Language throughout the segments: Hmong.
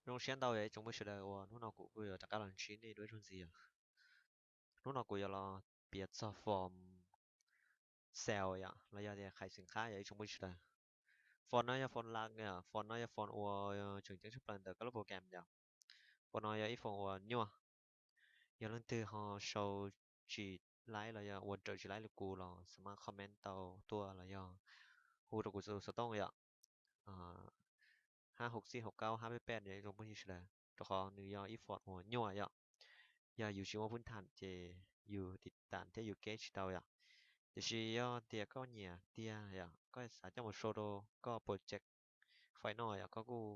Zoo siab ntau yog ib tsoom phooj ywg sawv daws uas hnub no kuv kuj yuav rov qab los ntsib nej dua ib zaug ntxiv yom. Hnub no kuv yuav los piav txog form sale yom, los yog tias khais xim khab yom ib tsoom phooj ywg sawv daws. Form no yog form lab yom, form no yog form uas tseem ceeb tshaj plaws ntawm koj lub program yom. Form no yog ib form uas nyuaj. Yog leej twg ho sau tsis laib los yog ua raws tsis laib li kuv los xav mas comment tau tuaj los yog hu rau kuv tus xov tooj yom. Hab hauv xij hauv kaub hab peb peb yom ib tsoom phooj ywg sawv daws, rau qhov nws yog ib form uas nyuaj yom. Yog yus tsis muaj phub tham ces yus tiv tam thiab yus keb tsis tau yom. Tiam sis yog tias koj nyiam tiag yom, koj xav coj mus show rau koj project fai no yom, koj kuj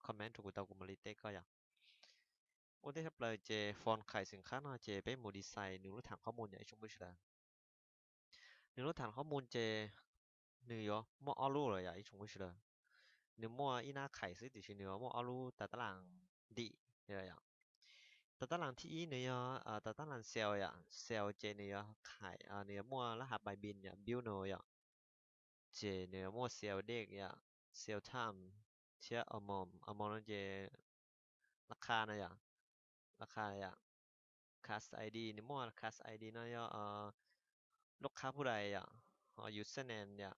comment rau kuv tau kuv mam li teb koj yom. Ua ntej tshaj plaws ces form khais xim khab no ces peb mus design nws lub tham qhob mus yom ib tsoom phooj ywg sawv daws. Nws lub tham qhob mus ces nws yuav muaj ob lub lawm yom ib tsoom phooj ywg sawv daws. Nws muaj ib nab khais xwb tiam sis nws yuav muaj ob lub tas tab las ntim yom. Tas tab las thib ib nws yog tas tab las sale yom, sale ces nws yuav khais, nws yuav muaj lab hav bai bin yom, build no yom. Ces nws yuav muaj sale date yom, sale time thiab amount, amount no ces lab qha no yom, lab qha yom. Class I D nws muaj class I D no yog lub qhab pub dais yom, ho username yom,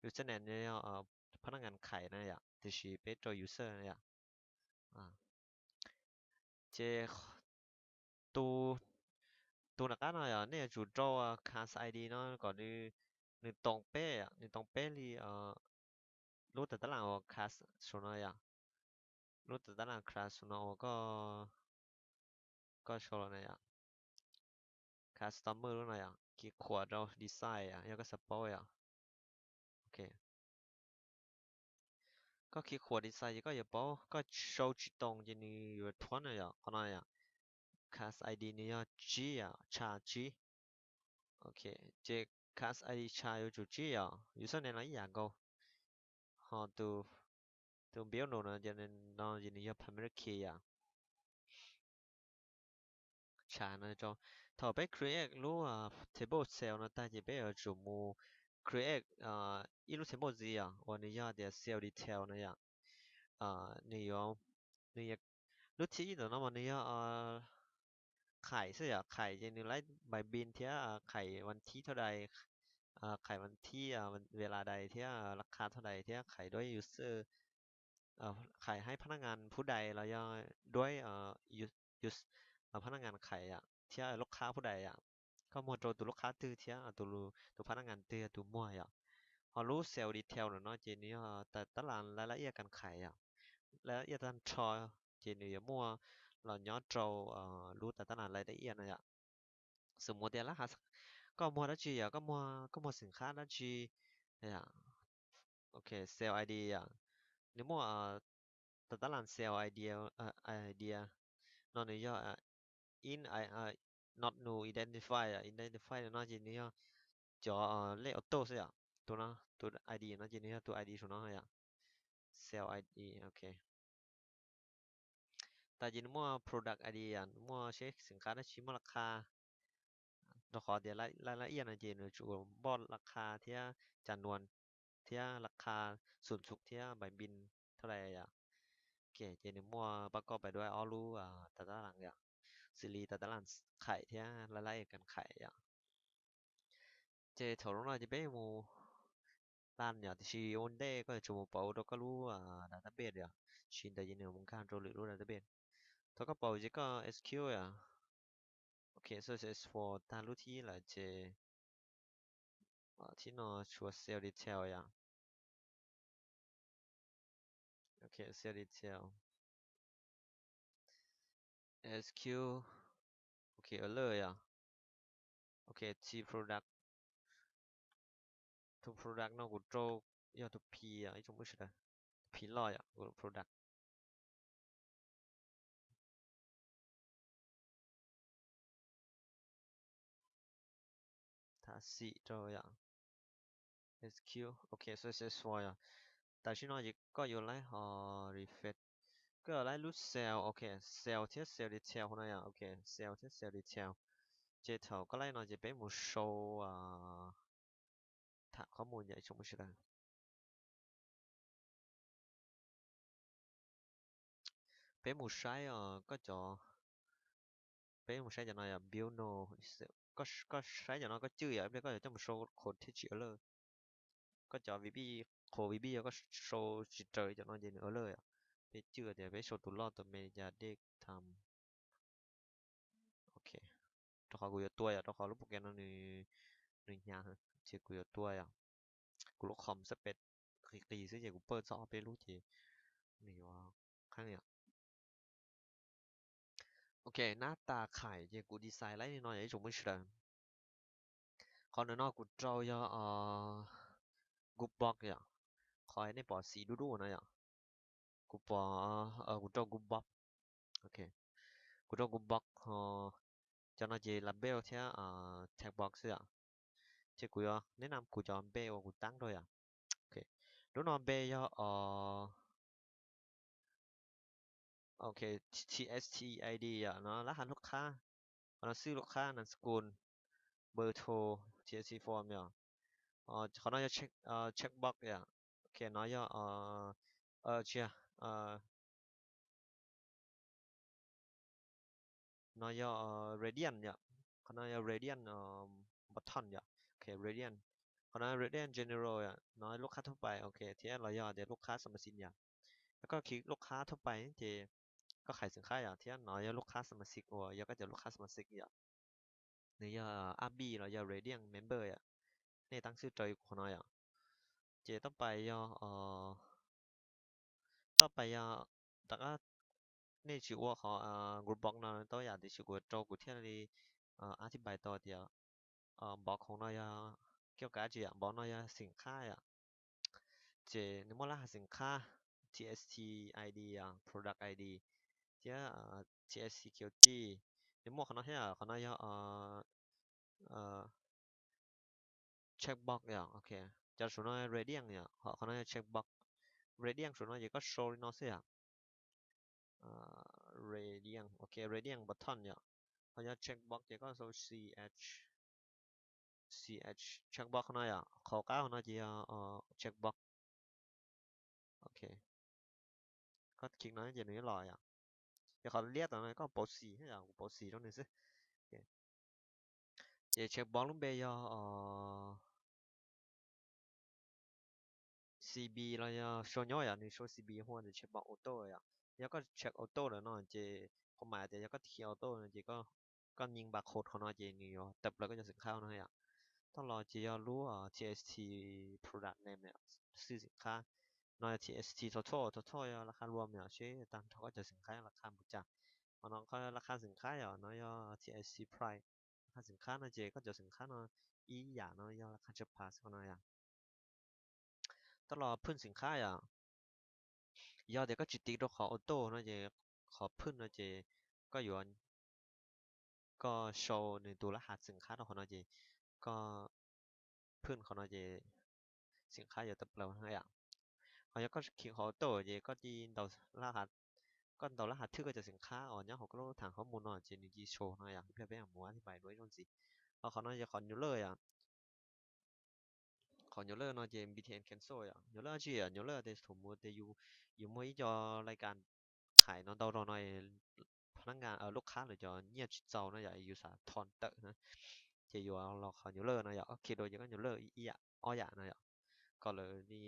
username no yog phab nab nkas khais na yom, tiam sis peb rau user na yom. Ces tus nram qab no yog nej yuav tsum rau class I D no kom nws toom peb, nws toom peb li lub tas tab las uas class saum no yom, lub tas tab las class saum no uas koj sau los na yom, customer lub no yom, khi khuam rau design yom, yog koj xav paub yom. Ok, koj khi khuam design ces koj yuav paub, koj sau tsis toom ces nws yuav thuab no yom, qhov no yom. Class I D nws yog tsib yom, tsha tsib. Ok, ces class I D tsha yuav tsum tsib yom, username los ib yam nkaus. Ho tus build no no ces nws yog primary key yom. Tsha no rau, thaum peb create lub table sale no tag ces peb yuav tsum mus create ib lub table ntxiv yom, uas nws yog tias sale detail no yom. Nws yuav, nws, lub thib ib ntawm no mas nws yog khais xwb yom, khais ces nws laib bai bin thiab khais vas thib thauj dais, khais vas thib, ve las dais thiab lab qha thauj dais thiab khais duab user, khais hab phab nab nkas phub dais los yog duab phab nab nkas khais yom, thiab lub qhab phub dais yom. Koj muag rau tus lub qhab twg thiab tus phab nab nkas twg yog tus muag yom. Ho lub sale detail no no ces nws yog tas tab las laj laj iaj kas khais yom, laj laj iaj tag nrho, ces nws yuav muaj los nyob rau lub tas tab las laj laj iaj no yom. Xws mus tias lab has, koj muag dab tsi yom, koj muag, koj muag xim khab dab tsi yom. Ok, sale I D yom, nws muaj tas tab las sale I D, I D no nws yog in, not new identifier, identifier no ces nws yog cov lej auto xwb yom. Tus no, tus I D no ces nws yog tus I D saum no yom, sale I D. Ok, tas ces nws muaj product I D yom, nws muaj seb xim khab dab tsi muaj laj qha. Rau qhov tias laj laj iaj no ces nws tsum npoj laj qha thiab cas nuas thiab laj qha xum txug thiab bai bin thauj dais yom. Ok, ces nws muaj pab koj pais duab ob lub tas tab las yom, xws li tas tab las khais thiab laj laj iaj kas khais yom. Ces thaum no ces peb mus plan yom, tiam sis ua ntej koj yuav tsum mus pauv rau koj lub database yom, tsis ntawd ces nws mus nkag rau lwm lub database. Thaum koj pauv ces koj execute yom. Ok, successful tag lub thib ib lawm ces thib no tshuav sale detail yom. Ok, sale detail. Execute. Ok, alert yom. Ok, T product. Tus product no kuv rau yog tus P yom ib tsoom phooj ywg sawv daws. Tus P loj yom, kuv product. Thab xim rau yom. Execute. Ok, successful yom. Tam sim no ces koj yuav laib ho refresh. Koj yuav laib lub sale, ok, sale thiab sale detail no yom. Ok, sale thiab sale detail. Ces thaum koj laib no ces peb mus sau tham qhov mus yom ib tsoom phooj ywg sawv daws. Peb mus saib os, koj cov, peb mus saib cov no yog build node. Koj saib cov no koj cwj yom, ib pliag koj yuav coj mus sau code thiaj tsis ua lawj. Koj cov VB, qhuas VB yog koj sau tsis raws li cov no ces nws ua lawj yom. Peb cwj tias peb sau tus loj tus me li cas dej tham. Ok, rau qhov kuv yuav tua yom, rau qhov lub program no nws, nws hnyav, ces kuv yuav tua yom. Kuv lub com xab pes qis qis xwb ces kuv pawj txog ob peb lub ces nws yuav qheeb yom. Ok, nab tas khais ces kuv design laib li no yom ib tsoom phooj ywg sawv daws. Qhov ntawm no kuv rau yog Google Box yom. Qhov nej pom xim dub dub no yom. Kuv pom, kuv rau Google Box. Ok, kuv rau Google Box, cov no ces label thiab text box xwb yom. Ces kuv yuav neb nam kuv cov npe uas kuv tab rau yom. Ok, lub no npe yog ok, TST ID yom, no lab has lub qhab, qhov no xwb lub qhab, nam skul, npawb tho, TST form yom. Qhov no yog checkbox yom. Ok, no yog, tsis yog, no yog radian yom. Qhov no yog radian button yom. Ok, radian. Qhov no radian general yom, no lub qhab thuv pais, ok, thiab los yog tias lub qhab xab mas xiv yom. Yog koj khi lub qhab thuv pais ces koj khais xeem qhab yom, thiab no yog lub qhab xab mas xiv uas yog koj cov lub qhab xab mas xiv yom. Nws yog ab los yog radian member yom. Nej tab xwb rau qhov no yom. Ces tau pais yog, tau pais yog, rov qab nej tsis ua qhov Google Box no tau yam tiam sis kuv rau kuv thiaj li ib bai tau tias npov khoom no yog kiaj kav tsis yom, npov no yog xeem qhab yom. Ces nws muaj lab has xeem qhab, TST ID yom, product ID, thiab TST security. Nws muaj qhov no thiab, qhov no yog checkbox yom. Ok, cov saum no radian yom, ho qhov no yog checkbox. Radian saum no ces koj sau li no xwb yom. Radian, ok, radian button yom. Ho yog checkbox ces koj sau ch, ch checkbox no yom, qhov qab no ces yog checkbox. Ok, koj khi no ces nws yuav los yom. Ces qhov liab tom no koj pauv xim yom, kuv pauv xim rau nws xwb. Ces checkbox lub npe yog CB los yog sau nyob yom, nws sau CB hu ua checkbox auto yom. Yog koj check auto lawm no ces qhov mas tias yog koj khi auto no ces koj nyeem npa qhov qhov no ces nws yuav tawm plaws koj cov xeem qhab no yom. Tau los ces yog lub TST product name yom, xwb xeem qhab. No yog TST total, total yog lab qhab luam yom, seb tag nrho koj cov xeem qhab lab qhab npaum cas. Qhov no koj lab qhab xeem qhab yom, no yog TST price. Lab qhab xeem qhab no ces koj cov xeem qhab no ib yam no yog lab qhab tsawg phav xwb qhov no yom. Tau los phwj xeem qhab yom. Yog tias koj tsis tiv rau qhov auto no ces qhov phwj no ces koj yuav, koj sau nws tus lab has xeem qhab rau qhov no ces koj phwj qhov no ces xeem qhab yuav tawm plaws na yom. Ho yog koj khi qhov auto ces koj cia ntaus, koj ntaus lab has thwj koj cov xeem qhab uas nyob hauv koj lub tham hov mus no ces nws cia sau no yom. Ib pliag peb mus ua thib pais dua ib zaug ntxiv. Ho qhov no yog qhov nyuj lawj yom. Qhov nyuj lawj no ces BTN cancel yom. Nyuj lawj tsis yog nyuj lawj tias thaum mus tias yus muaj ib co laj kas khais no ntau rau no, pha nab nkas lub qhab lawv cov nyiaj tsis txaus no yom, yus xav thon tawm na, ces yuav los qhov nyuj lawj no yom. Khi rau ces koj nyuj lawj ib yam ob yam no yom, kom lawv li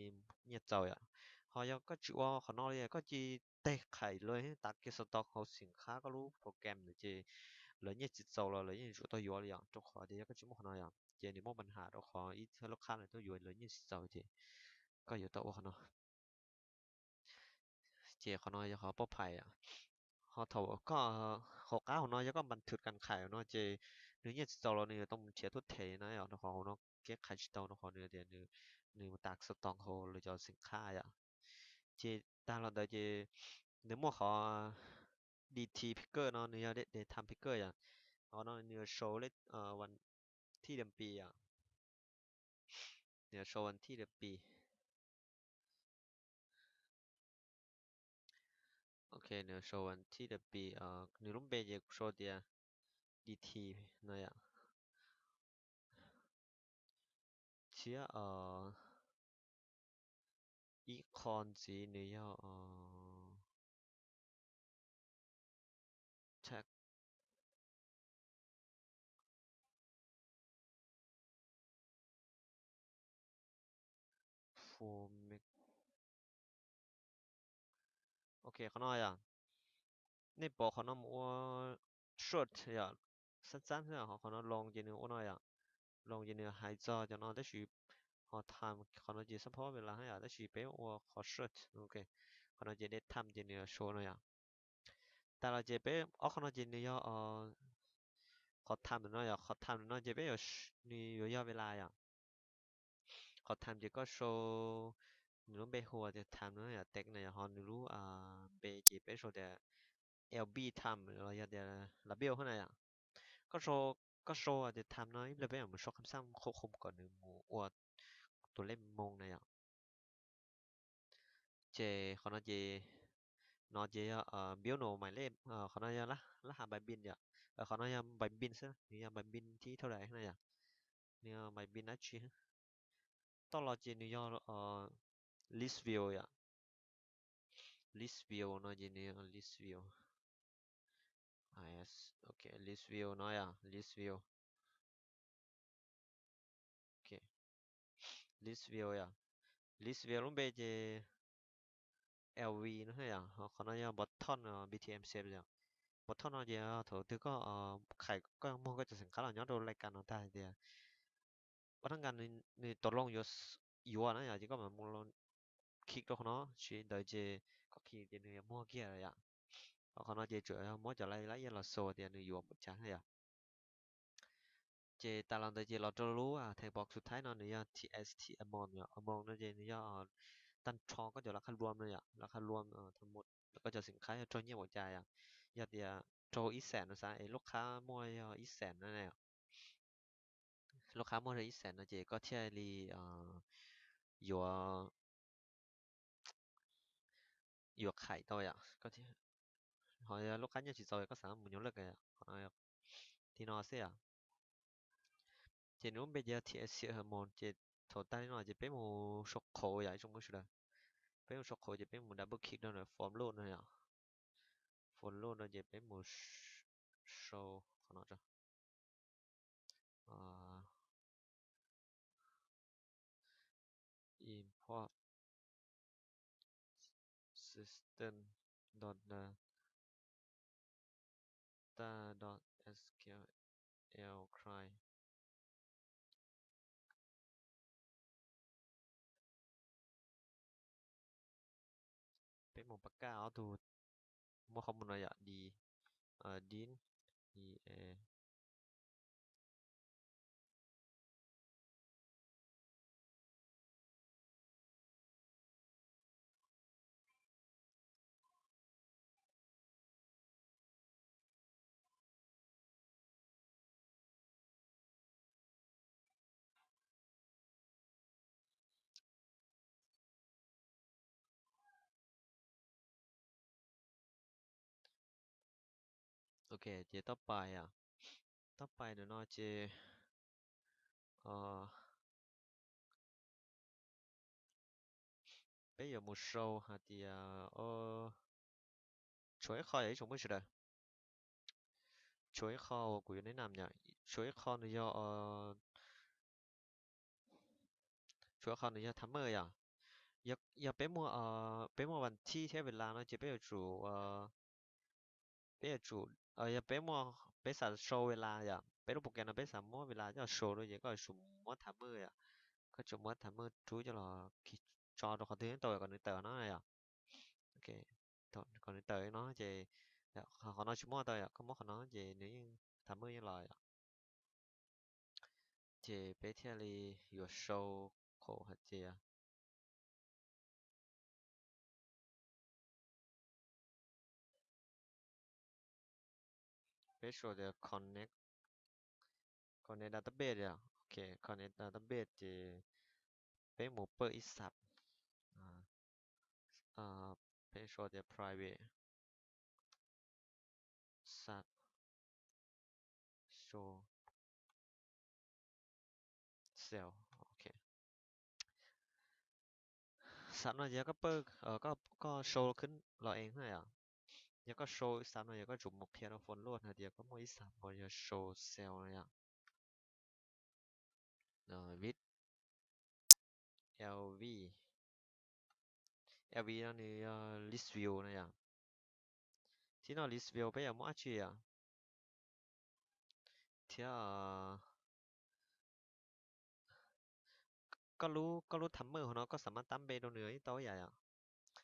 nyiaj txaus yom. Ho yog koj tsis ua qhov no li, koj cia teg khais lawv tav kiag xov tooj hauv xeem qhab koj lub program ntawd ces lawv nyiaj tsis txaus los lawv yeej yuav tau yuav li yom, rau qhov tias yog koj tsis muaj qhov no yom ces nws muaj pab has rau qhov ib lub qhab lawv tuaj yuav lawv nyiaj tsis txaus ces koj yuav tau ua qhov no. Ces qhov no yog qhov pab phais. Ho thaum koj, hauv qab hauv no yog koj npa thwv kas khais no ces nws nyiaj tsis txaus los nws yuav tau mus nrhiav tuaj them na yom, rau qhov hauv no kev khais tsis tau rau qhov nws tias nws mus tav xov tooj hauv lawv cov xeem qhab yom. Ces tag los ntawd ces nws muaj qhov DT picker no, nws yog daytime picker yom. Qhov no nws yuav show lej vas thij dam pis yom. Nws yuav show vas thij dam pis. Ok, nws yuav show vas thij dam pis, nws lub npe ces kuv sau tias DT no yom. Thiab ib qho ntxiv nws yog ua me- Ok, qhov no yom, nej pom qhov no mus ua short yom, xab xab xwb, ho qhov no long ces nws ua no yom, long ces nws hais txog cov no tab sis ho time qhov no ces xab phob ve las yom, tab sis peb ua qhov short, ok, qhov no ces date time ces nws show no yom. Tas los ces peb ob qhov no ces nws yog qhov time no yom, qhov time no ces peb yuav, nws yuav yog ve las yom. Qhov time ces koj sau nws lub npe hu tias time no yom, text no yom, ho nws lub npe ces peb sau tias L B time los yog tias lav biu na yom. Koj sau, koj sau tias time no ib pliag peb yuav mus sau kham xaj khum khum kom nws mus ua tus lej moo na yom. Ces qhov no ces, no ces yog npiu nus mais lej, qhov no yog lab has npais npin yom, qhov no yog npais npin xwb, nws yog npais npin thib thauj dais na yom, nws yog npais npin dab tsi. Toj los ces nws yog list view yom, list view no ces nws yog list view, ok, list view no yom, list view, ok, list view yom, list view lub npe ces L V no yom, qhov no yog button B T M shape yom. Button no ces thaum twg koj khais koj muag koj cov xeem qab los nyob rau laj kas no tag hais tias pab thab nkas nws tau loo yuav, yuav na yom, ces koj mam mus click rau qhov no, tsis li ntawd ces koj click ces nws yuav muag kiag lawm yom. Qhov no ces tsuas yog muab cov laj laj iaj los xo tias nws yuav npaum cas na yom. Ces tas los ntawd ces los rau lub text box xub thawj no nws yog T X T amount yom, amount no ces nws yog tag nrho koj cov laj qhab luam no yom, laj qhab luam, koj cov xeem qab yog raug nyiaj npaum cas yom. Yog tias raug ib xees no xav es lub qhab muaj yog ib xees na, lub qhab muaj raug ib xees no ces koj thiaj li yuav, yuav khais tau yom. Ho yog lub qhab nyiaj tsis txaus koj xav mus nyuag laj, li no xwb yom. Ces nws lub npe ces yog T S C Hermon ces thaum tag li no ces peb mus sau qhauv yom ib tsoom phooj ywg sawv daws. Peb mus sau qhauv ces peb mus double click rau ntawm form load no yom. Form load no ces peb mus sau qhov no tso. Import system dot data dot S Q L client. Peb mus pab kaj ob tug muab qhov mus no yom, D, D, E, Ok, ces toj pais, toj pais ntawm no ces peb yuav mus sau hais tias tshuav ib qho yom ib tsoom phooj ywg sawv daws. Tshuav ib qho uas kuv yuav neb nam yom, tshuav ib qho nws yog, tshuav ib qho nws yog timer yom. Yog peb muaj, peb muaj vas thib thiab ve las no ces peb yuav tsum, peb yuav tsum, yog peb muaj, peb xav sau ve las yom, peb lub program no peb xav muab ve las coj los sau rau ces koj yuav tsum muab timer yom. Koj tsum muab timer rub coj los tso rau qhov twg tau kom nws tawm no yom. Kom nws tawm no ces qhov no tsis muaj tau yom, koj muab qhov no ces nws yeej timer yeej los yom. Ces peb thiaj li yuav sau qhov hais tias peb sau tias connect, connect database yom. Ok, connect database ces peb mus pab ib xab, peb sau tias private xab show cell, ok. Xab no yog koj pab, koj sau khwb los ees na yom. Yog koj sau xab no yog koj tsum mus qhia rau form load hais tias koj muaj ib xab uas yog show cell no yom. Vim L V L V no nws yog list view no yom. Thib no list view peb yuav muab dab tsi yom? Thiab koj lub, koj lub timer hauv no koj xam maj tab npe rau nws yeej tau ib yam yom.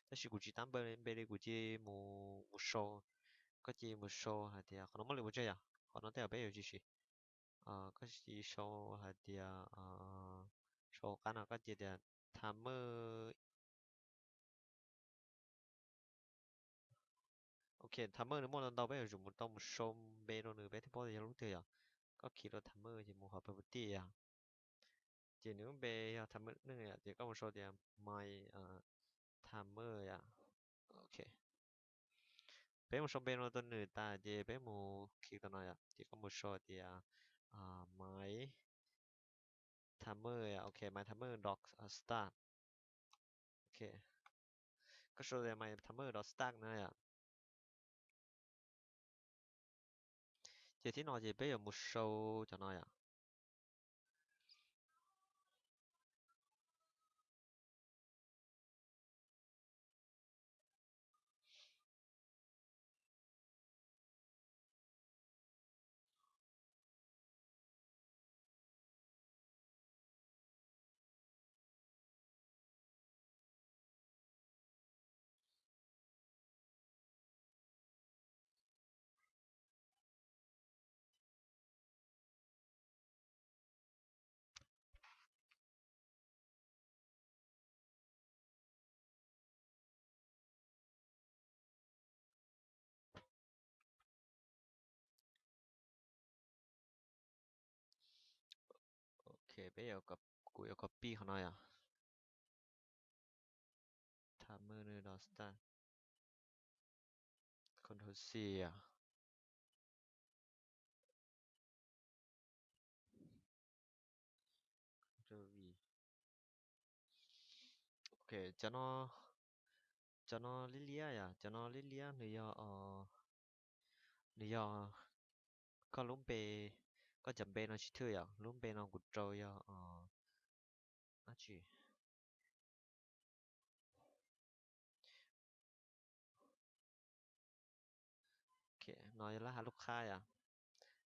Tab sis kuv tsis tab npe li, kuv cia mus, mus sau, koj cia mus sau hais tias qhov no muaj li ua tseg yom, qhov no tej zaum peb yuav tsis siv. Koj cia sau hais tias, sau qab no koj cia tias timer. Ok, timer nws muaj ntau ntau, peb yuav tsum mus tau mus sau npe rau nws peb thiaj paub tias yog lub twg yom. Koj kis rau timer ces mus hauv property yom. Ces nws lub npe yog timer neeg yom, ces koj mus sau tias my timer yom. Ok, peb mus sau npe no rau nws tas ces peb mus kis rau no yom, ces koj mus sau tias my timer yom. Ok, my timer dot start. Ok, koj sau tias my timer dot start no yom. Ces thib no ces peb yuav mus sau cov no yom. Ok, peb yuav, kuv yuav copy qhov no yom. Timer nws dot start. Control C yom. Ok, cov no, cov no liab liab yom, cov no liab liab nws yog, nws yog koj lub npe, koj cov npe no tsis thwj yom, lub npe no kuv rau yog dab tsi. Ok, no yog lab hav lub qhab yom.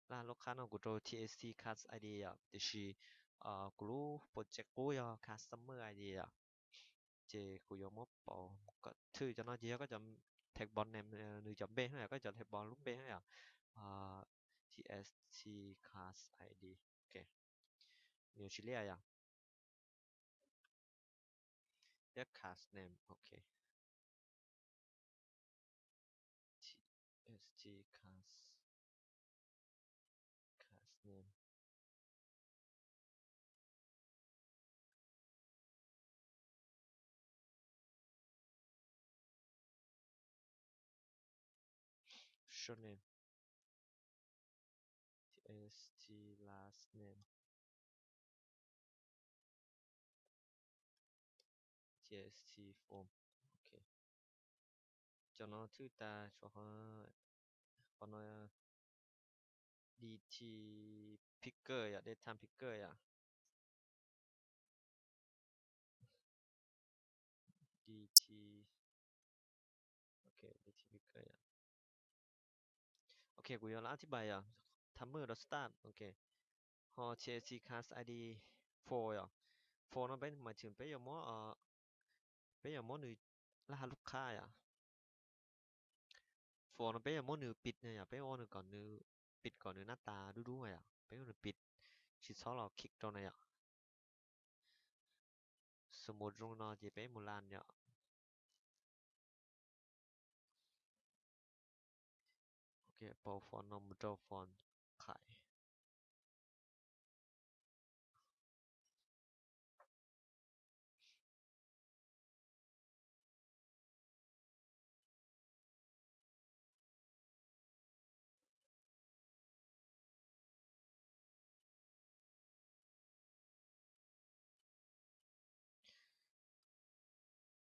Lab hav lub qhab no kuv rau T S C class I D yom, tiam sis kuv lub project qub yog customer I D yom. Ces kuv yuav muab pauv kom thwj, cov no ces yog koj cov table name, nws cov npe no yom, koj cov table lub npe no yom. T S C class I D. Ok, nws tsis liab yom. Thiab class name, ok. T S C class, class name. Surname. T S C last name. T S C form. Ok. Cov no thwj tas, qhov no D T picker yom, daytime picker yom. D T, ok, D T picker yom. Ok, kuv yuav lab thib peb yom, timer dot start. Ok, ho T S C class I D four yom. Four no peb hmais txwm peb yuav muab, peb yuav muab nws lab hav lub qhab yom. Four no peb yuav muab nws pid na yom, peb ua nws kom nws pid kom nws nab tas dub dub na yom, peb ua nws pid, tsis txhob los click rau na yom. Xws mus zoo no ces peb mus lan yom. Ok, pauv four no mus rau four qhais.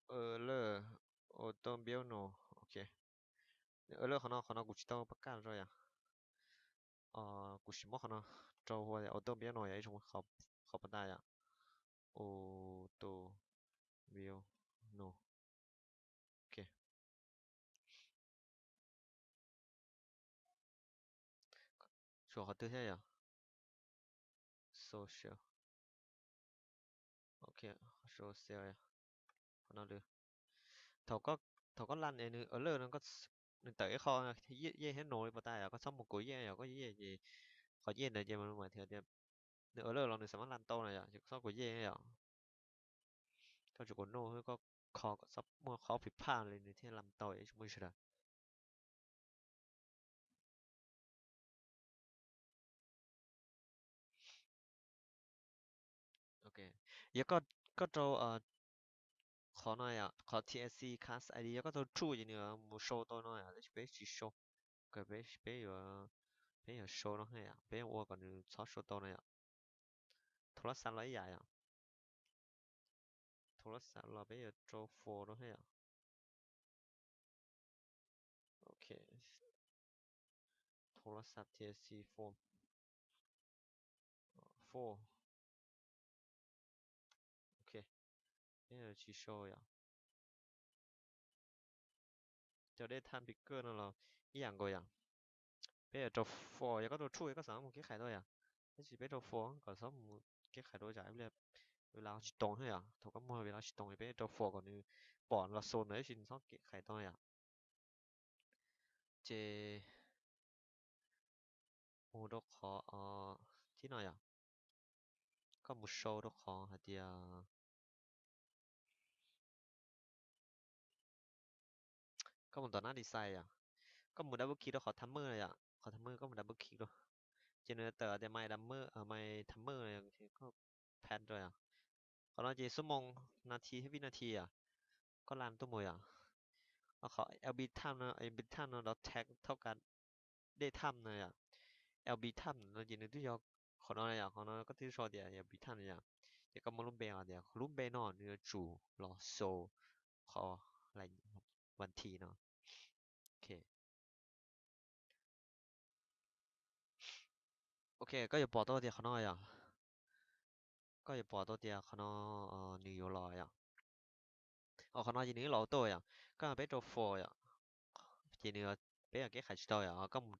Ơ lawm, auto build no, ok. Ơ lawm, qhov no, qhov no kuv tsis tau pab kaj rau yom. Kuv sim muab qhov no rau hu ua auto build no yom, ib tsoom qhov pab tas yom. Auto build no. Sau qhov twg thiab yom? Social. Ok, social. Qhov no lawm. Thaum koj, thaum koj lan es nws alert no, nws tawm ib qho yej thiab no li puas tas yom? Koj txhob mus kov yej yom, koj yej ces qhov yej ntawd ces mas tias nws alert los nws xav maj lan tau na yom, ces koj txhob kov yej yom. Koj tsum kov no, koj kho kom txhob muaj qhov phiv phaj li nws thiaj lan tau, tsis muaj sawv daws. Ok, yog koj, koj rau qhov no yom, qhov TSC class ID, yog koj tau true ces nws mus sau tau no yom, tab sis peb tsis sau. Peb, peb yuav, peb yuav sau no yom, peb yuav ua kom nws txhob sau tau no yom. Thaum lab xav los ib yam yom. Thaum lab xav los peb yuav rau false no yom. Ok. Thaum lab xav TSC form. False. Ok. Peb yuav tsis sau yom. Cov date time picker no los ib yam nkaus yom. Peb yuav rau false, yog koj rau true koj xav mus keb khais tau yom. Tab sis peb rau false kom txhob mus keb khais tau tsam ib pliag ua las tsis toos thiab yom. Thaum koj muag ua las tsis toos peb rau false kom nws pom los xus ntawd tab sis nws txhob keb khais tau yom. Ces mus rau qhov thib no yom. Koj mus sau rau qhov hais tias, koj mus tom nab design yom, koj mus double click rau qhov timer no yom, qhov timer koj mus double click rau, ces nws tawm tias my timer, my timer no, koj pass rau yom. Qhov no ces xuab moos, nas this thiab vib nas this yom, koj lan tuaj mus yom. Qhov lb time no, lb time no detect thauj kav date time no yom. Lb time no ces nws twb yog qhov no yom, qhov no koj twb sau tias lb time no yom. Ces koj muab lub npe hais tias lub npe no nws yuav tsum los xus qhov vas thiv no. Ok, koj yuav pom tau tias qhov no yom, koj yuav pom tau tias qhov no nws yuav los yom. Qhov no ces nws los auto yom, koj peb rau false yom, ces nws, peb yuav keb khais tsis tau yom, koj mus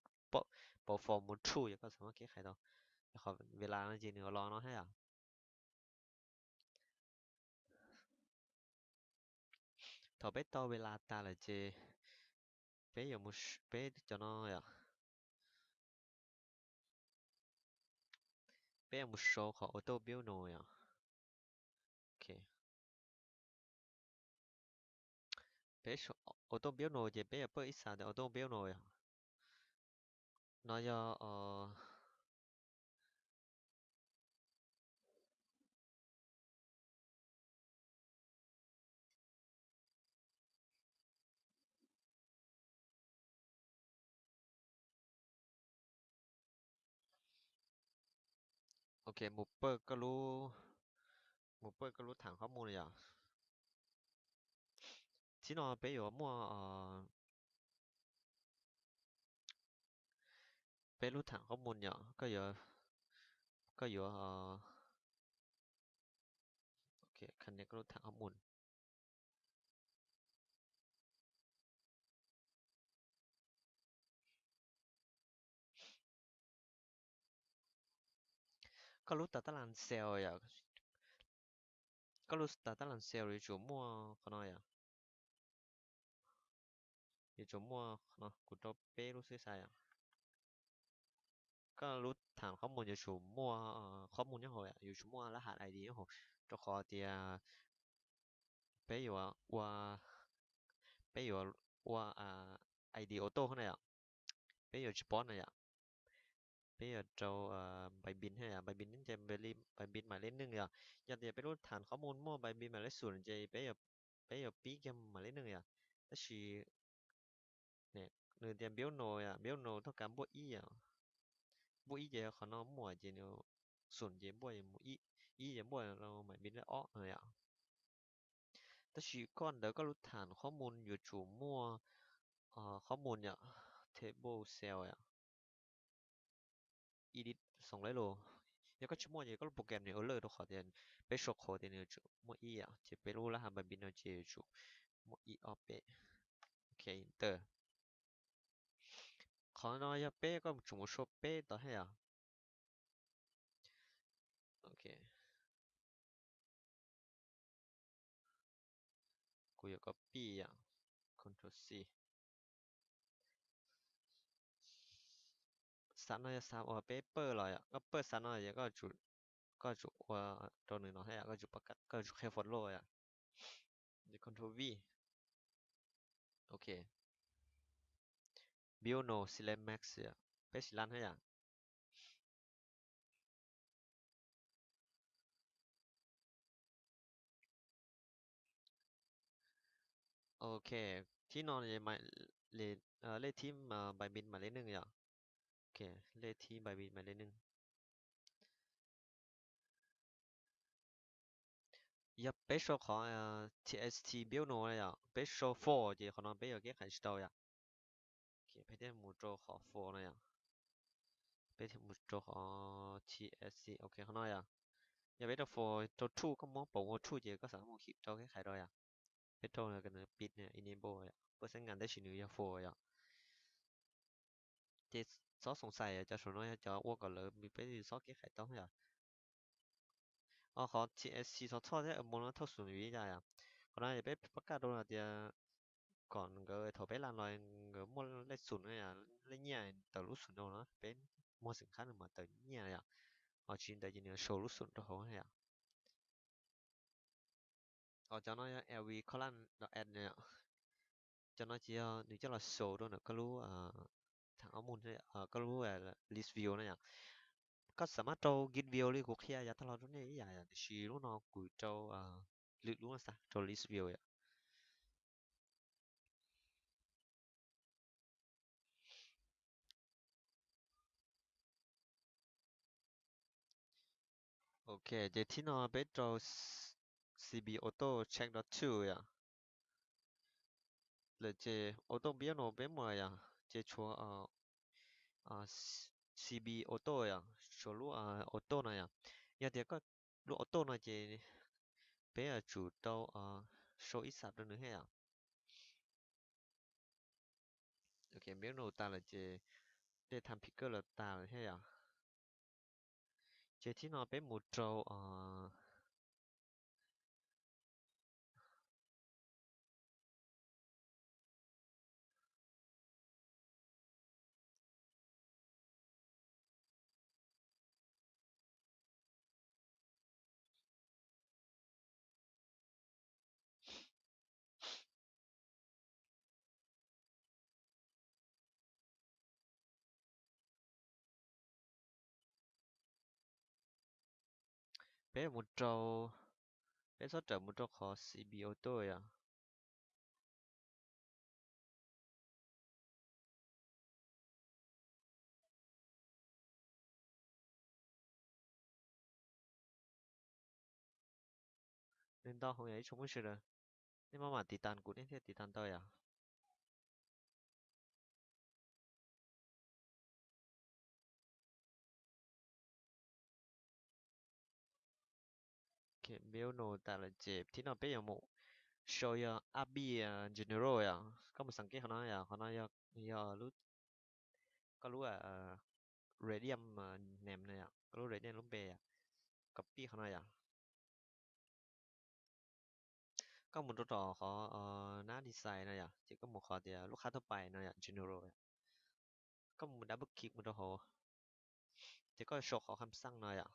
pauv false mus true ces koj xav muab keb khais tau. Qhov ves las no ces nws yuav los no thiab yom. Thaum peb tau ves las tas lawm ces peb yuav mus, peb cov no yom, peb yuav mus sau qhov auto build no yom. Ok, peb auto build no ces peb yuav pawj ib xas tias auto build no yom. No yog Ok, mus pawj koj lub, mus pawj koj lub tham qhob mus no yom. Txij no peb yuav muaj peb lub tham qhob mus yom, koj yuav, koj yuav, ok, connect koj lub tham qhob mus. Koj lub tas tab las cell yom, koj lub tas tab las cell yuav tsum muaj qhov no yom. Yuav tsum muaj qhov no, kuv rau peb lub xwb xav yom. Koj lub tham qhob mus yuav tsum muaj qhob mus nyob hauv, yuav tsum muaj lab ham I D nyob hauv, rau qhov tias peb yuav ua, peb yuav ua I D auto na yom. Peb yuav tsis pov na yom. Peb yuav rau bài bình thiab yom, bài bình ces bài bình mãi lên hนึ่งyom. Yog tias peb lub tham qhob mus muaj bài bình mãi lên không ces peb yuav pib kiag mãi lên hนึ่งyom. Tab sis nws tias build no yom, build no thauj kav npuaj ib yom, npuaj ib ces qhov no muaj ces nws không ces npuaj mus ib, ib ces npuaj mãi bình lên ob no yom. Tab sis koj ntawd koj lub tham qhob mus yuav tsum muaj qhob mus yom, table cell yom, edit xoo lawm los. Yog koj tsis muaj ces koj lub program nws error rau qhov tias peb sau qhov tias nws yuav tsum muaj ib yom, ces peb lub lab ham bài bình no ces yuav tsum muaj ib ob peb. Ok, enter. Qhov no yog peb, koj tsum mus sau peb tod thiab yom. Ok. Kuv yuav copy yom, control C. Xav no yog xav uas peb pawj los yom, koj pawj xav no ces koj tsum ua rau nws no thiab yom, koj tsum qhia follow yom. Control V. Ok. Build node select mask yom, peb xis lan thiab yom. Ok, thib no lej thib bài min mã lej neej yom. Ok, lej thib bài min mã lej neej. Yog peb sau qhov txt build node yom, peb sau full ces qhov no peb yuav keb khais tsis tau yom. Peb thiaj mus rau qhov full no yom. Peb thiaj mus rau qhov txt, ok, qhov no yom. Yog peb rau full, rau true, koj muab pov ua true ces koj xam mus khim rau keb khais rau yom. Peb rau pib enable yom, peb xeeb nkas tab sis nws yog full yom. Ces txhob xoom xais yom, cov saum no yog cov ua kom lawv peb txhob keb khais tau yom. Qhov txt txhob txhoj thiab, mus no thauj xum vim li cas yom. Qhov no peb pab kaj rau hais tias kom nkawd thaum peb lan los nkawd muaj lej xum, lej nyiaj tawm lub xum rau no, peb muag xeem khab nws mam tawm nyiaj yom. Ho tsis li ntawd ces nws sau lub xum rau hauv yom. Ho cov no yog L V colon dot add no yom. Cov no ces yog nws coj los show rau ntawm koj lub, thaum ub mus koj lub list view na yom. Koj xam mab rau git view li kuv qhia yav tag los rau nej ib yam yom, tiam sis lub no kuv rau lwm lub no xav rau list view yom. Ok, ces thib no peb rau CB auto check dot two yom. Lawm ces auto build no peb muaj yom, ces tshuav CB auto yom, tshuav lub auto no yom. Yog tias koj lub auto no ces peb yuav tsum tau sau ib xam rau nws thiab yom. Ok, build no tas lawm ces data picker los tas lawm thiab yom. Ces thib no peb mus rau Peb mus rau, peb txhob rawm mus rau qhov CB auto yom. Nws ntau heev yom ib tsoom phooj ywg, nej maj mam tiv tas kuv nej thiaj tiv tas tau yom. Build no tas lawm ces thib no peb yuav mus sau yog A B General yom. Koj mus xeem keb qhov no yom, qhov no yog lub, koj lub Radiant name no yom, koj lub Radiant lub npe yom. Copy qhov no yom. Koj mus rau tom qhov nav design no yom, ces koj mus qhov tias lub khab thauj pais no yom, general yom. Koj mus double click mus rau hauv, ces koj sau qhov kham xaj no yom.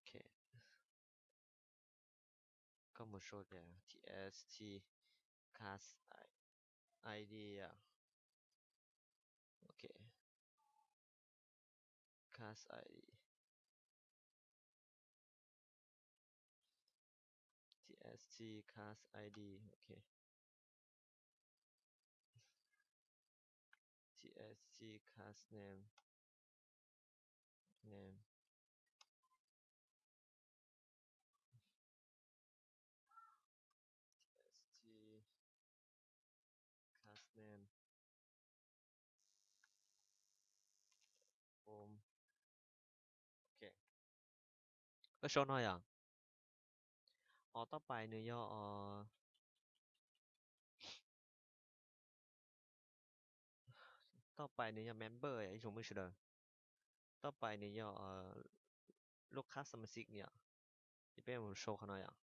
Ok, koj mus sau tias txt class ID yom. Ok, class ID, txt class ID, ok, txt class name, name, txt class name, form. Ok, koj sau no yom. Os, thauj pais nws yog os, Toj pais nws yog member yom, ib tsoom phooj ywg sawv daws. Toj pais nws yog lub qhab xab mas xiv yom. Ces peb mus sau qhov no yom,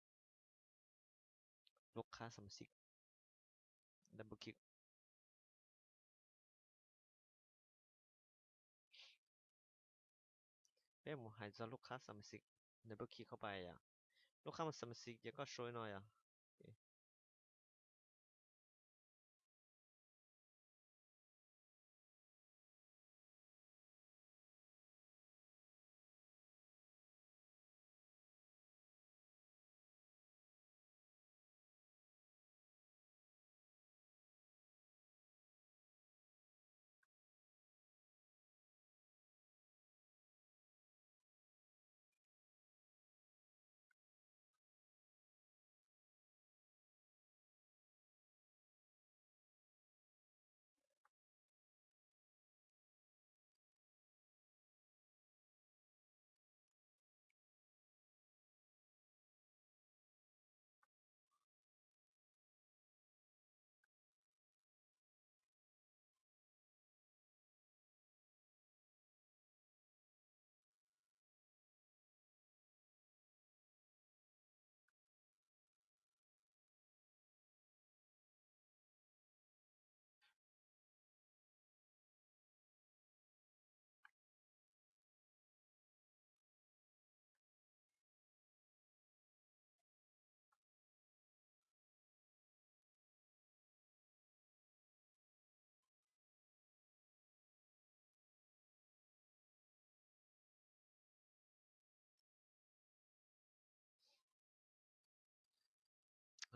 lub qhab xab mas xiv, double click. Peb mus hais txog lub qhab xab mas xiv, double click เข้าไป yom. Lub qhab xab mas xiv ces koj sau li no yom.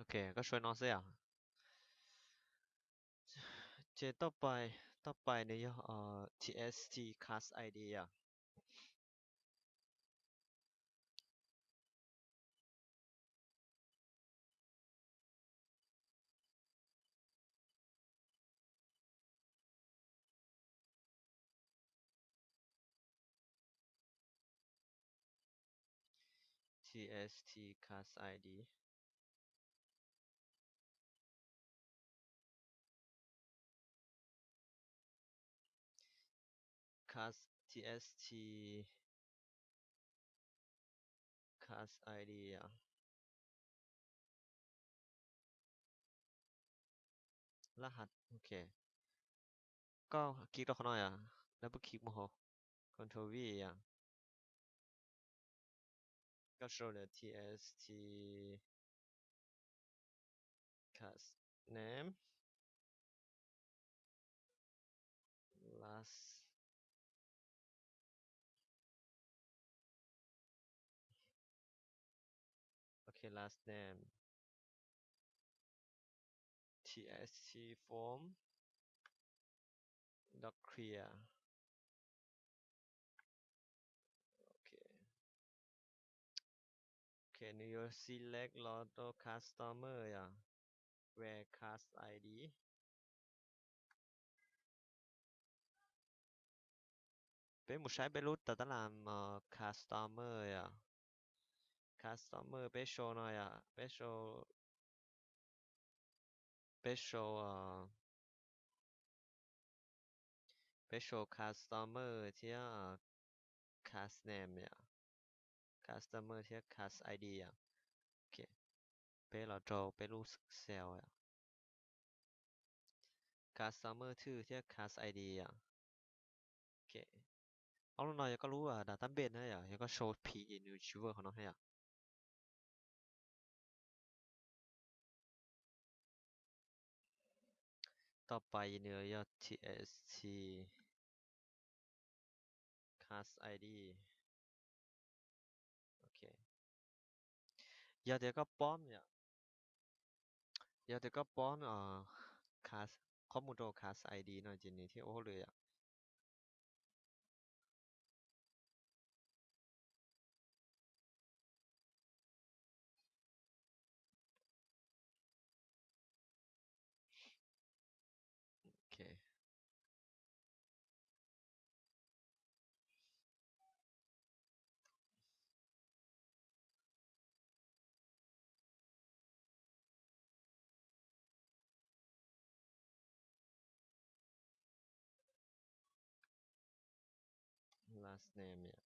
Ok, koj sau no xwb yom. Ces toj pais, toj pais nws yog txt class id yom. Txt class id. Class txt class id yom. Lab has, ok. Koj kis rau qhov no yom, double click mus hauv, control V yom. Koj sau tias txt class name last, ok, last name txt form dot clear. Ok. Ok, nws yuav select los rau customer yom, where class id. Peb mus saib peb lub tas tab las customer yom. Customer peb sau no yom, peb sau, peb sau, peb sau customer thiab class name yom. Customer thiab class id yom. Ok, peb los rau peb lub Excel yom. Customer thwj thiab class id yom. Ok, ob lub no yog koj lub data base na yom, yog koj sau phiv ces nws tsis work qhov no thiab yom. Toj pais nws yog txt class id. Ok, yog tias koj pom yom, yog tias koj pom qhob mus rau class id no ces nws thiaj ua hauj lwm yom. Ok. last name yom,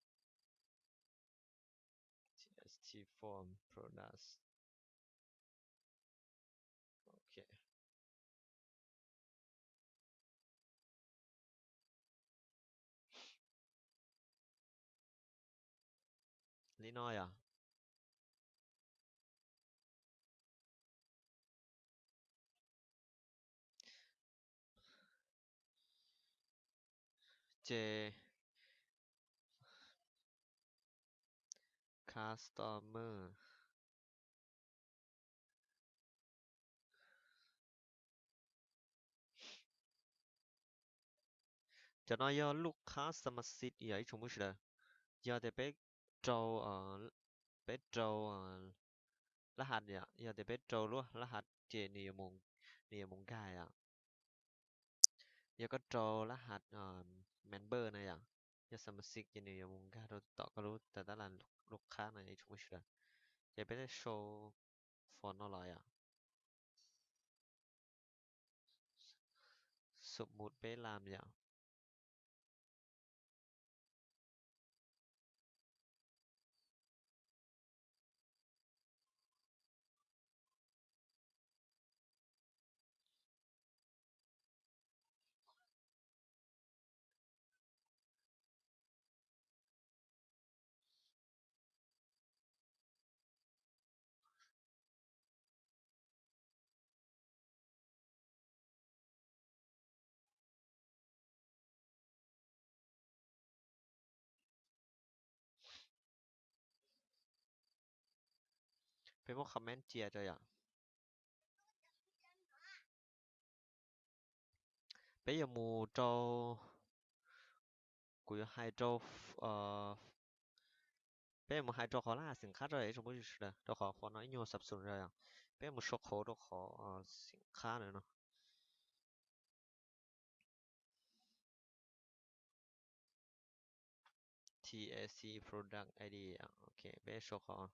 txt form products. Ok. Li no yom. Ces customer. Cov no yog lub khab xamaxit yog ib tsoom phooj ywg sawv daws. Yog tias peb rau, peb rau lab has yom, yog tias peb rau lub lab has ces nws yuav mus, nws yuav mus nkag yom. Yog koj rau lab has member na yom, yog xamaxit ces nws yuav mus nkag rau tom koj lub tas tab las lub khab no ib tsoom phooj ywg sawv daws. Ces peb sau form no los yom. Xum mus peb lam yom. Peb muab comment cia rau yom. Peb yuav mus rau, kuv yuav hais rau, peb yuav mus hais rau qhov lab has xim qhab rau ib tsoom phooj ywg sawv daws, rau qhov form no ib nyuag xab xum rau yom. Peb mus sau qhov rau qhov xim qhab no no. T S C product I D, ok, peb sau qhov.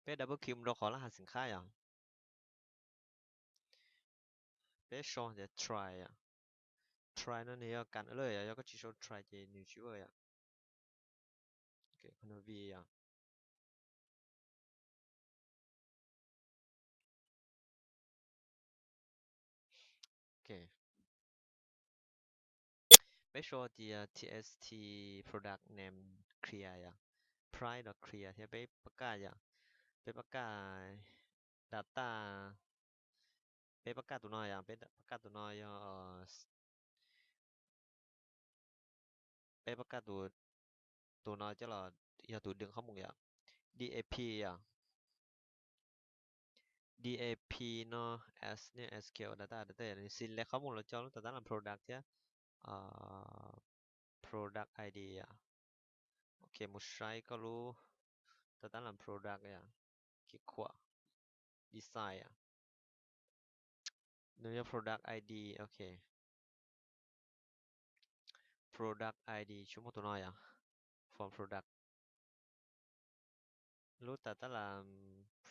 Peb double click mus rau qhov lab has xim qhab yom. Peb sau tias try yom. Try no nws yog kam lawm yom, yog koj tsis sau try ces nws tsis work yom. Control V yom. Ok. Peb sau tias T S T product name clear yom, price no clear thiab peb pab kaj yom, peb pab kaj data, peb pab kaj tus no yom, peb pab kaj tus no yog, peb pab kaj tus, tus no coj los yog tus dwm qhob mus yom, D A P yom. D A P no as new S Q L data, data nws select qhob mus los coj lub tas tab las product thiab product I D yom. Ok, mus saib koj lub tas tab las product yom, kis khuam design yom. Nws yog product I D, ok. Product I D tsis muaj tus no yom, form product. Lub tas tab las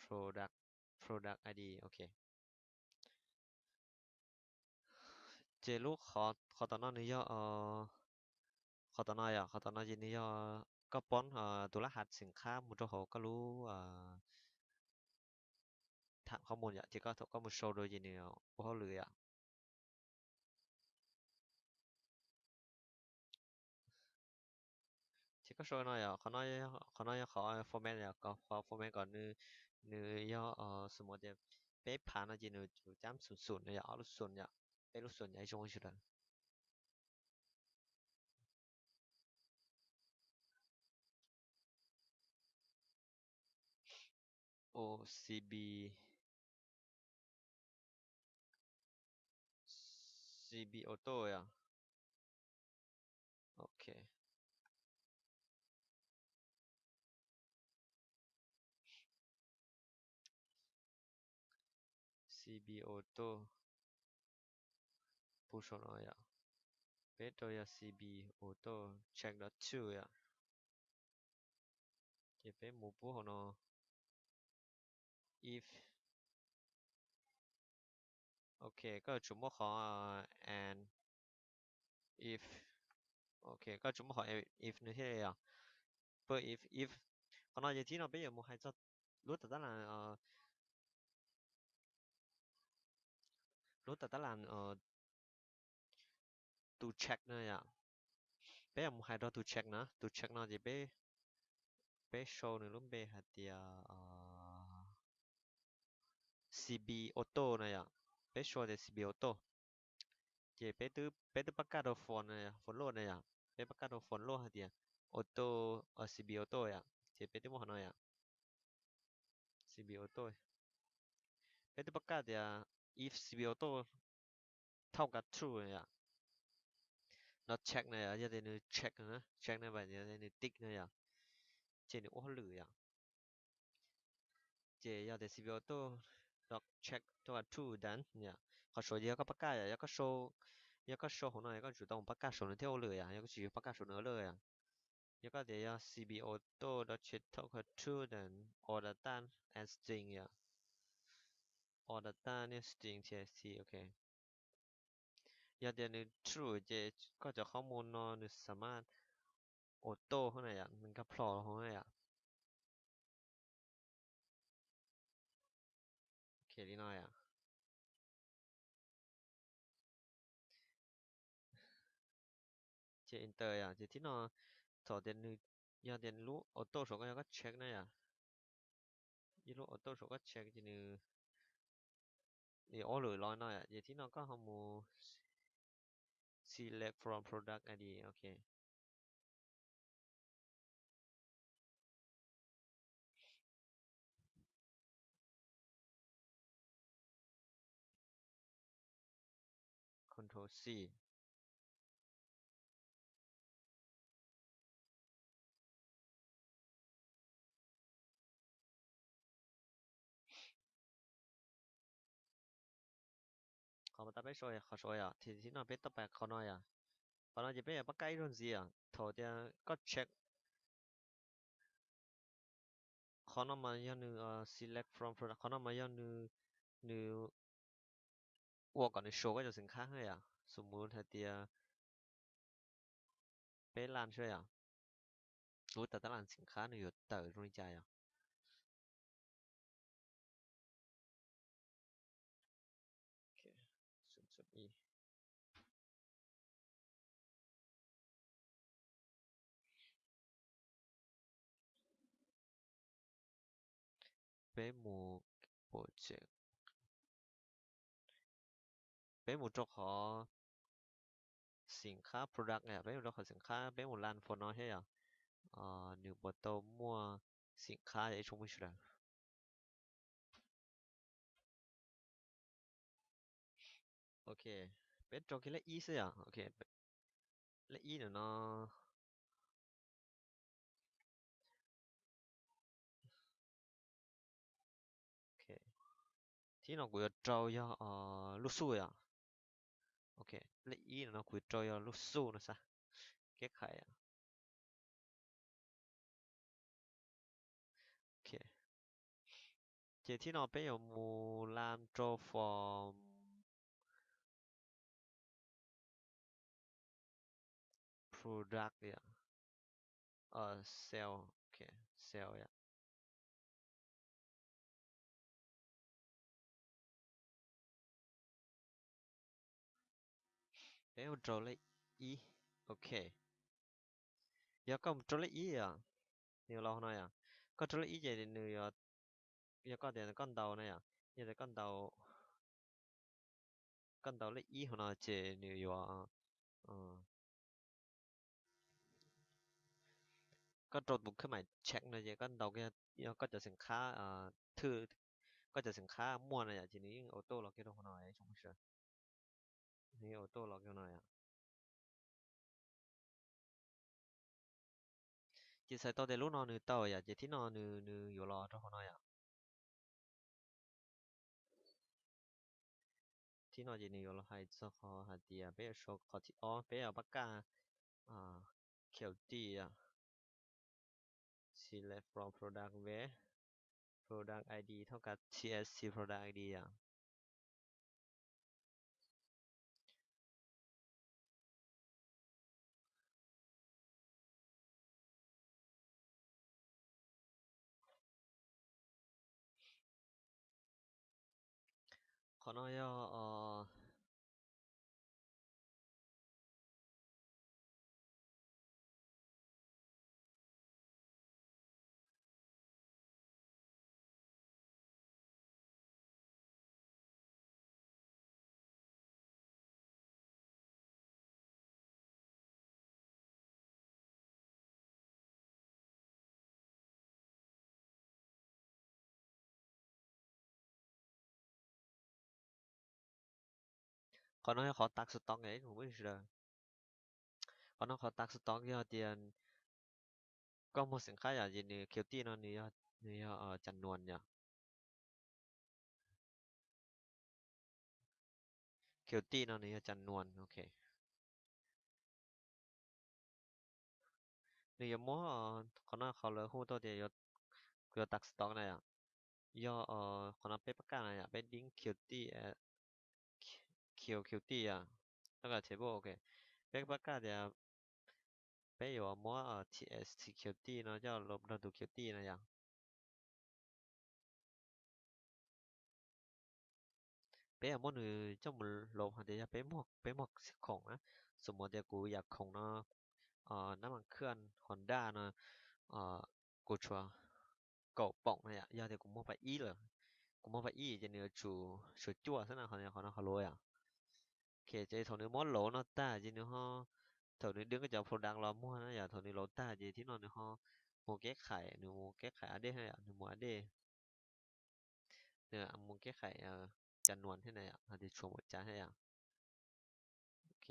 product, product I D, ok. Ces lub qhov, qhov tom no nws yog, qhov tom no yom, qhov tom no ces nws yog koj poob tus lab has xim qhab mus rau hauv koj lub tham qhob mus yom, ces koj thaum koj mus sau rau ces nws ua hauj lwm yom. Ces Koj sau no yom, qhov no, qhov no yog qhov format yom, qhov format kom nws, nws yog xum tias peb phav no ces nws yuav cab xum xum no yom, ob lub xum yom, peb lub xum yom, ib tsoom sawv daws. O C B, C B Auto yom. Ok. C B Auto pub saum no yom. Peb rau yog C B Auto check dot two yom. Ces peb mus pub hauv no if. Ok, koj yuav tsum muaj qhov and if. Ok, koj yuav tsum muaj qhov if no thiab yom. Pab if, if. Qhov no ces thib no peb yuav mus hais txog lub tam tab las, lub tam tab las tus check no yom. Peb yuav mus hais rau tus check na, tus check no ces peb, peb sau nws lub npe hais tias C B Auto na yom. Peb sau tias C B Auto. Ces peb twb, peb twb pab kaj rau for, for load na yom. Peb pab kaj rau for load hais tias auto, C B Auto yom. Ces peb twb muaj qhov no yom. C B Auto. Peb twb pab kaj tias if C B Auto thauj kav true yom. No check na yom, yog tias nws check na, check na, yog tias nws tick na yom, ces nws ua hauj lwm yom. Ces yog tias C B Auto dot check thauj kav true done yom. Qhov saud ces yog koj pab kaj yom, yog koj sau, yog koj sau hauv no yog koj tsum tau mus pab kaj saud nws thiaj ua lwm yom, yog koj tsis pab kaj saud nws ua lwm yom. Yog koj tias yog C B Auto dot check thauj kav true done all data and string yom. All data niaj string thiab, ok. Yog tias nws true ces koj cov qhov mus no nws xam maj auto hauv na yom, nws nkag plho hauv na yom. Ok, li no yom. Ces enter yom, ces thib no thaum tias nws, yog tias lub auto saum koj yog koj check na yom, ib lub auto saum koj check ces nws, nws ua lwm los no yom, ces thib no koj ho mus select from product I D, ok. Control C. Qhov mas tab peb sau, qhov sau yom, ces thib no peb toj pas qhov no yom. Qhov no ces peb yuav pab kaj ib zaug ntxiv yom, thaum tias koj check. Qhov no mas yog nws select from product, qhov no mas yog nws, nws ua kom nws show koj cov xim khab na yom. Xum mus hais tias peb lan xwb yom, lub tam tab las xim khab nws yuav tawm zoo li cas yom. Peb mus, peb mus rau qhov xim khab product, peb mus rau qhov xim khab, peb mus lan for no thiab yom. Nws puas tau muaj xim khab yom ib tsoom phooj ywg sawv daws. Ok, peb rau kiag lej ib xwb yom. Ok, lej ib ntawm no. Ok, thib no kuv yuav rau yog lub xuj yom. Ok, lej ib no kuv yuav rau yog lub xuj no xwb. Keb khais. Ok, ces thib no peb yuav mus lan rau from product yom, sale, ok, sale yom. Peb mus rau lej ib, ok. Yog koj mus rau lej ib yom, nws yuav los no yom. Koj rau lej ib ces nws yuav, yog koj tias koj ntaus na yom, yog tias koj ntaus, koj ntaus lej ib hauv no ces nws yuav, koj rau tus khab mais check no ces koj ntaus, yog koj cov xeem khab thwj, koj cov xeem khab muaj na yom, ces nws yeej auto los kiag rau hauv no, nws yeej auto los kiag no yom. Ces txhais tau tias lub no nws tau yom, ces thib no nws, nws yuav los rau hauv no yom. Thib no ces nws yuav los hais txog qhov hais tias peb yuav sau qhov thib ob, peb yuav pab kaj, qhov thib, select from product web, product I D เท่ากับ T S C product I D yom. Qhov no yog, Qhov no yog qhov tav stock ne, qhov no qhov tav stock yog tias koj muag xeem khab yom, ces nws khiav tij no nws yog, nws yog cas nuas yom. Khiav tij no nws yog cas nuas, ok. Nws yuav muab qhov no, qhov lawv hu tau tias yuav tav stock na yom. Yog qhov no peb pab kaj na yom, peb deep khiav tij, khiav, khiav tij yom, tab kaum table, ok. Peb pab kaj tias peb yuav muab T S C khiav tij no coj los rau tus khiav tij na yom. Peb yuav muab nws coj mus load hais tias yog peb muag, peb muag khoom na. Xws li tias kuv yam khoom no, nab mas khwj Honda no, kuv tshuav kaum poom na yom, yog tias kuv muag pab ib lawm, kuv muag pab ib ces nws yuav tsum tshuav cuaj xwb na, qhov no qhov lus yom. Ok, ces thaum nws muab load no tag ces nws ho, thaum nws deep koj cov product los muag na yom, thaum nws load tag ces thib no nws ho mus keb khais, nws mus keb khais ad dej na yom, nws mus ad dej, nws mus keb khais cas nuas thiab na yom, hais tias tshuav npaum cas thiab yom. Ok.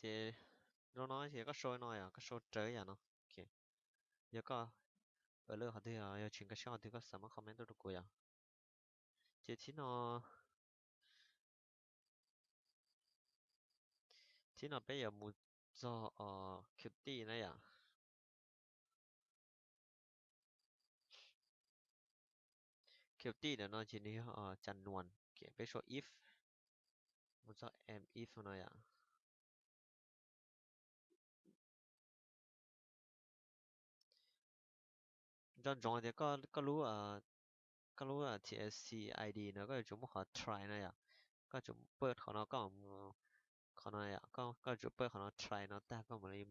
Ces zoo no ces koj sau no yom, koj sau rawv yam no. Ok, yog koj, lwm qhov twg yog tsis nkag siab qhov twg koj xav muab comment tuaj rau kuv yom. Ces thib no, thib no peb yuav mus txog khiav tij na yom. Khiav tij ntawm no ces nws yog cas nuas, peb sau if, mus txog em if no yom. Nco ntsoov tias koj lub, koj lub T S C I D no koj yuav tsum muaj qhov try no yom. Koj tsum pawj qhov no, koj, qhov no yom, koj tsum pawj qhov no try no tag koj mam li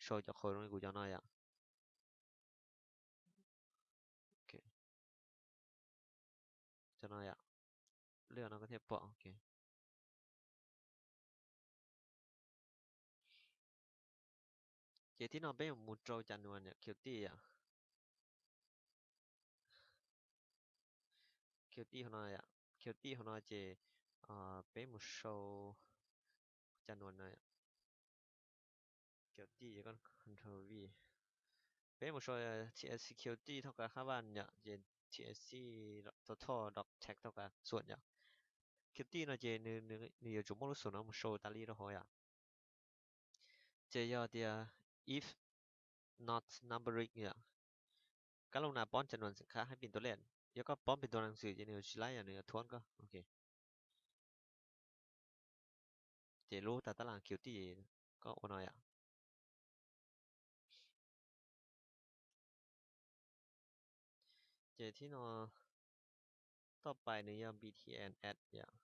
sau cov qhov zoo li kuv cov no yom. Cov no yom, lwm no koj thiaj pom. Ok, ces thib no peb yuav mus rau cas nuas yom, khiav tij yom. Khiav tij hauv no yom, khiav tij hauv no ces peb mus sau cas nuas no, khiav tij, control V. Peb mus sau T S C khiav tij thoj kav hab vaj yom, ces T S C total dot text thoj kav xuam yom. Khiav tij no ces nws yuav tsum muaj lub xum no mus sau tas li rau hauv yom. Ces yog tias if not numbering yom, kab lub na poob cas nuas xeem khab hab pis tus lej, yog koj poob pis tus nas xwm ces nws yuav tsis laib yom, nws yuav thuam koj. Ok, ces lub tag tab las khiav tij koj ua no yom. Ces thib no Toj pais nws yog B T N add yom.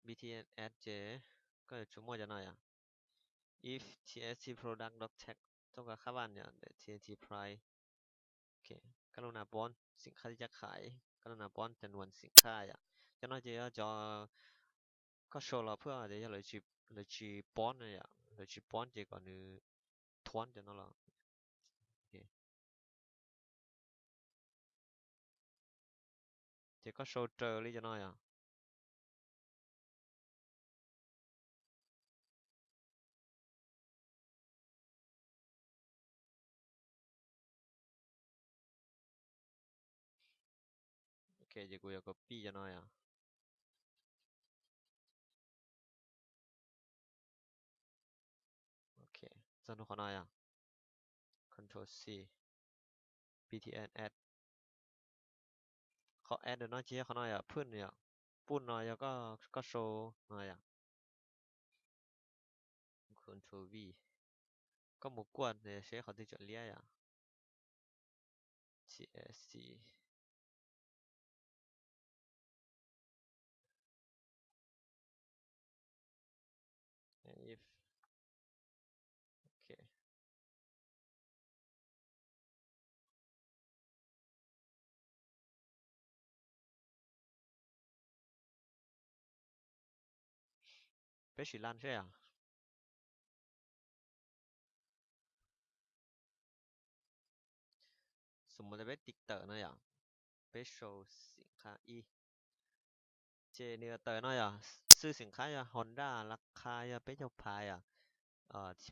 B T N add ces koj yuav tsum muaj cov no yom. If T S T product dot tag toj ka khab vaj yom, T S T price. Ok, koj lub nas pob xim khab caj khais, koj lub nas pob cov nuam xim khab yom. Cov no ces yog cov koj sau los phwj tias yog lawv tsis pob no yom, lawv tsis pob ces kom nws thuab cov no los. Ces koj sau raws li cov no yom. Ok, ces kuv yuav copy cov no yom. Ok, txog ntua qhov no yom. Control C, B T N add. Qhov add no ces yog qhov no yom, put yom. Put no yog koj sau no yom. Control V. Koj mus kuaj seb qhov twg tseem liab yom. T S C. If. Ok. Peb sim lan seb yom. Xws mus tias peb tiv tawm no yom, peb sau xim khab ib, ces nws yuav tawm no yom, xwb xim khab yog Honda, las khas yog peb caug phav yom.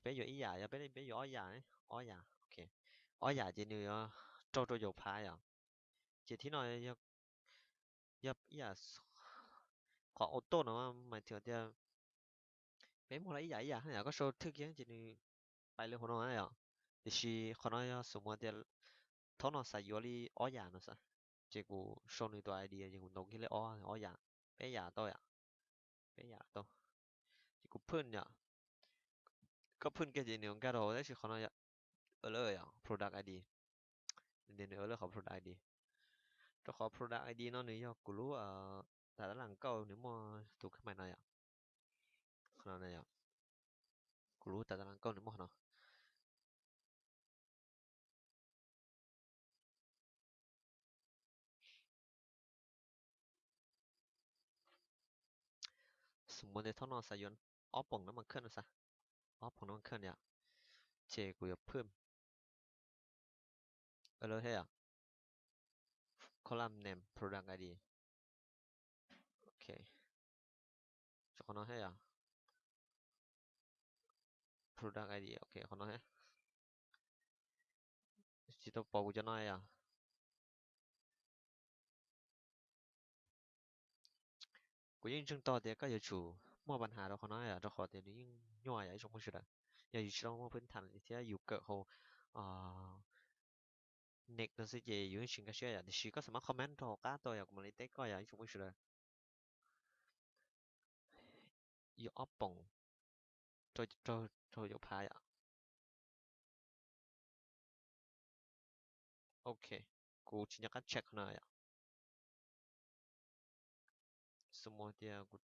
Peb yuav ib yam, yog peb, peb yuav ob yam, ob yam, ok, ob yam ces nws yuav rau rau caum phav yom. Ces thib no yog ib yam, qhov auto no mas thiaj tias peb muag los ib yam ib yam yom, koj sau thwj kiag ces nws pais li hauv no yom. Tiam sis qhov no yog xws mus tias thaum no xav yuav li ob yam no xav, ces kuv sau nws tus I D ces kuv ntaus kiag li ob, ob yam, peb yam tau yom, peb yam tau. Ces kuv phwj yom, koj phwj kiag ces nws nkag rau hauv, tab sis qhov no yog lawm yom, product I D, nws lawm qhov product I D. Rau qhov product I D no nws yog kuv lub tas tab las nkauj nws muaj tus khab mais no yom. Qhov no yog kuv lub tas tab las nkauj nws muaj qhov no. Xws mus tias thaum no xav yuav ob poom nab mas khaj no xav, ob poom nab mas khaj yom, ces kuv yuav phwj lawm thiab yom. Column name product I D. Ok, qhov no thiab yom. Product I D, ok, qhov no thiab. Tsis tau pom kuv cov no yom. Kuv yeej ntseeg tau tias koj yuav tsum muaj pab has rau qhov no yom, rau qhov tias nws yeej nyuaj yom ib tsoom phooj ywg sawv daws. Yog yus tsis tau muaj phwj thas thiab yus kawm hauv net no xwb ces yus yeej tsis nkag siab yom, tiam sis koj xav muab comment rau hauv qab tau yom, kuv mam li teb koj yom ib tsoom phooj ywg sawv daws. Yuav ob poom rau caum phav yom. Ok, kuv tsis nco qab check qhov no yom. Xws mus tias kuv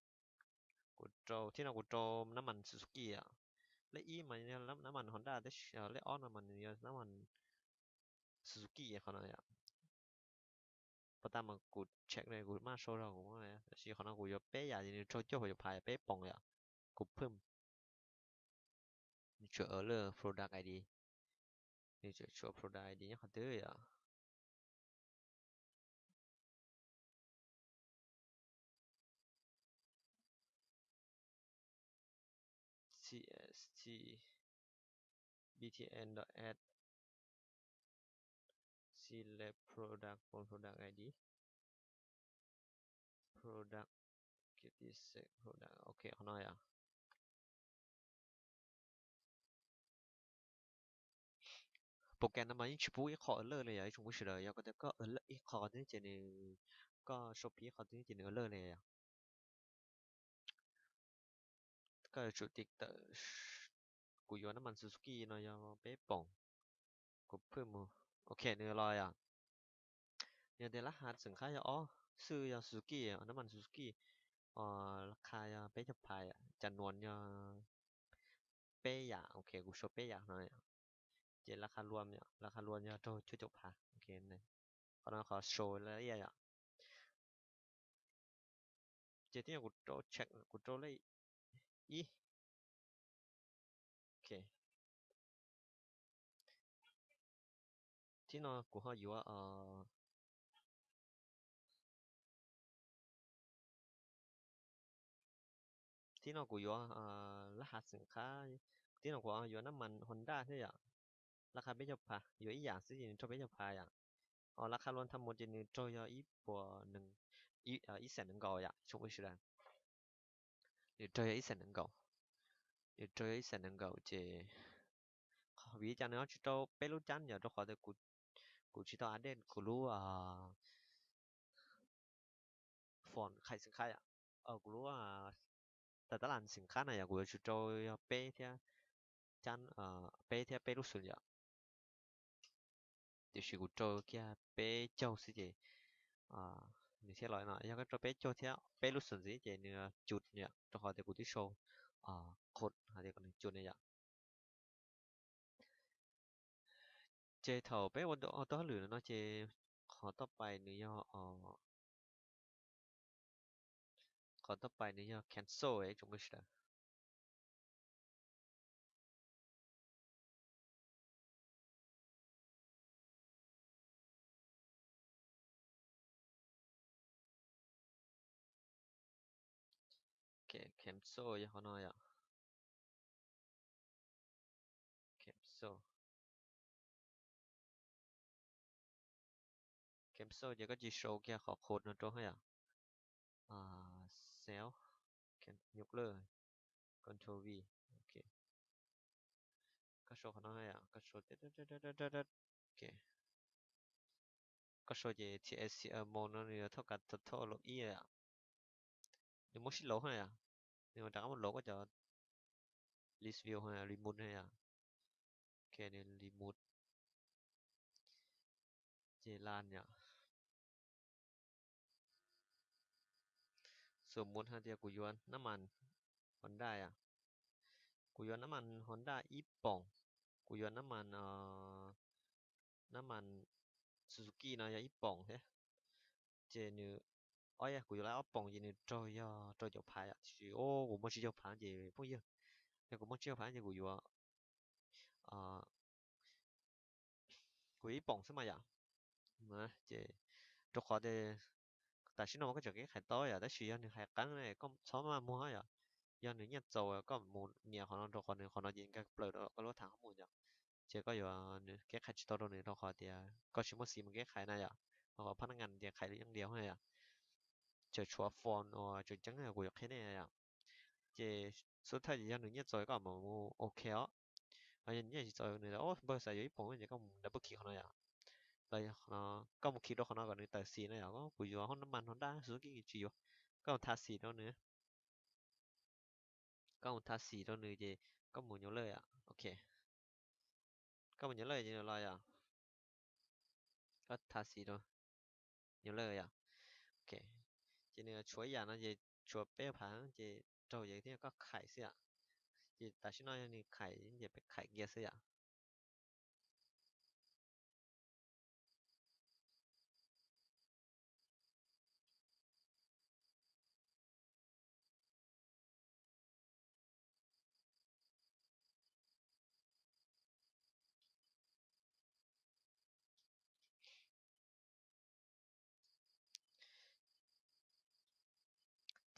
rau, thib no kuv rau nab mas Suzuki yom. Lej ib mas yog nab mas Honda, lej ob no mas nws yog nab mas Suzuki qhov no yom. Pas tas mas kuv check ne kuv maj sau zog kuv, tab sis qhov no kuv yuav peb yam ces nws rau caum phav yom, peb poom yom. Kuv phwj, nws tshuav lawm product I D, nws tshuav product I D nyob qhov twg yom. C S T B T N dot add select product from product I D, product, get this set product, ok qhov no yom. Program no mas yeej tsis pub ib qho alert li yom ib tsoom phooj ywg sawv daws, yog koj tias koj alert ib qho twg ces nws, koj sau phim ib qho twg ces nws alert li yom. Koj yuav tsum tiv tawm, kuv yuav nab mas Suzuki no yog peb poom, kuv phwj mus, ok nws los yom. Yog tias lab hav xeem qhab yog ob xwb, yog Suzuki, nab mas Suzuki, lab qha yog peb caug phav, cas nuas yog peb yam, ok, kuv sau peb yam no. Ces lab qha luam, lab qha luam yog raug cuaj caum phav, ok, qhov no qhov sau lab yam. Ces tib no kuv rau check, kuv rau lej ib. Ok. Tib no kuv ho yuav, tib no kuv yuav lab hav xeem qhab, tib no kuv yuav nab mas Honda thiab yom. Lab qha peb caug phav, yuav ib yam xwb ces nws raug peb caug phav yom. Ho lab qha luam thaj mus ces nws raug yog ib puas, ib xees nees nkaum yom, tsoom phooj ywg sawv daws. Nws raug yog ib xees nees nkaum, nws raug yog ib xees nees nkaum ces vim li cas nws ho tsis rau peb lub cab yom, rau qhov tias kuv tsis tau update kuv lub phone khais xeem qhab yom, kuv lub tas tab las xeem qhab na yom, kuv yuav tsum rau yog peb thiab, peb thiab peb lub xum yom. Tiam sis kuv rau kiag peb caug xwb ces nws thiaj los no, yog koj rau peb caug thiab peb lub xum ntxiv ces nws cus yom, rau qhov tias kuv twb sau qhov hais tias kom nws cus ne yom. Ces thaum peb ua tau hauj lwm no ces qhov toj pais nws yog, qhov toj pais nws yog cancel tsoom phooj ywg sawv daws. Cancel yog qhov no yom. Cancel. Cancel ces koj cia li sau kiag qhov code no rau yom. Self, cancel, control V. Ok, koj sau qhov no yom, koj sau, ok, koj sau ces TSC mode no nws thauj kav thauj los ib yom. Nws muab sib laud na yom, nws rov qab muab laud koj cov list view remove na yom. Ok, nws remove. Ces lan yom. Xum mus hais tias kuv yuav nab mas Honda yom, kuv yuav nab mas Honda ib poom, kuv yuav nab mas, nab mas Suzuki no yog ib poom thiab. Ces nws, ob yam kuv yuav lab ob poom ces nws raug yog rau caum phav yom, tiam sis kuv muaj tsib caug phav ces phooj ywg, yog kuv muaj tsib caug phav ces kuv yuav, kuv yuav ib poom xwb mas yom. Ces rau qhov tias tam sim no koj tseem kev khais tau yom, tab sis yog nws hais qeeb ne koj txhob maj muag yom. Yog nws nyiaj txaus koj mus nias qhov no rau qhov nws qhov no ces nkag plaws rau koj lub tham qhov mus yom. Ces koj yuav, nws kev khais tsis tau rau nws rau qhov tias koj tsis muaj xiv mus kev khais na yom. Rau qhov phab nab ngas tias khais yeej dias yom. Tseem tshuav phone uas tseem ceeb kuv yuav qhia nej yom. Ces xub thawj ces yog nws nyiaj txaus koj mam mus ok os. Yog nws nyiaj tsis txaus nws, npawg xav yuav ib poom ces koj mus double click qhov no yom. Los koj mus click rau qhov no kom nws tawm xim no yom, kuv yuav hoob nab mas no dab xus kij tsis yuav. Koj mus tha xim rau nws, koj mus tha xim rau nws ces koj mus nyuv lawj yom. Ok, koj mus nyuv lawj ces nws los yom. Koj tha xim rau nyuv lawj yom. Ok, ces nws tshuav ib yam no ces tshuav peb phav ces raug yom, thiab koj khais xwb yom. Ces tam sim no yog nws khais ces peb khais kiag xwb yom.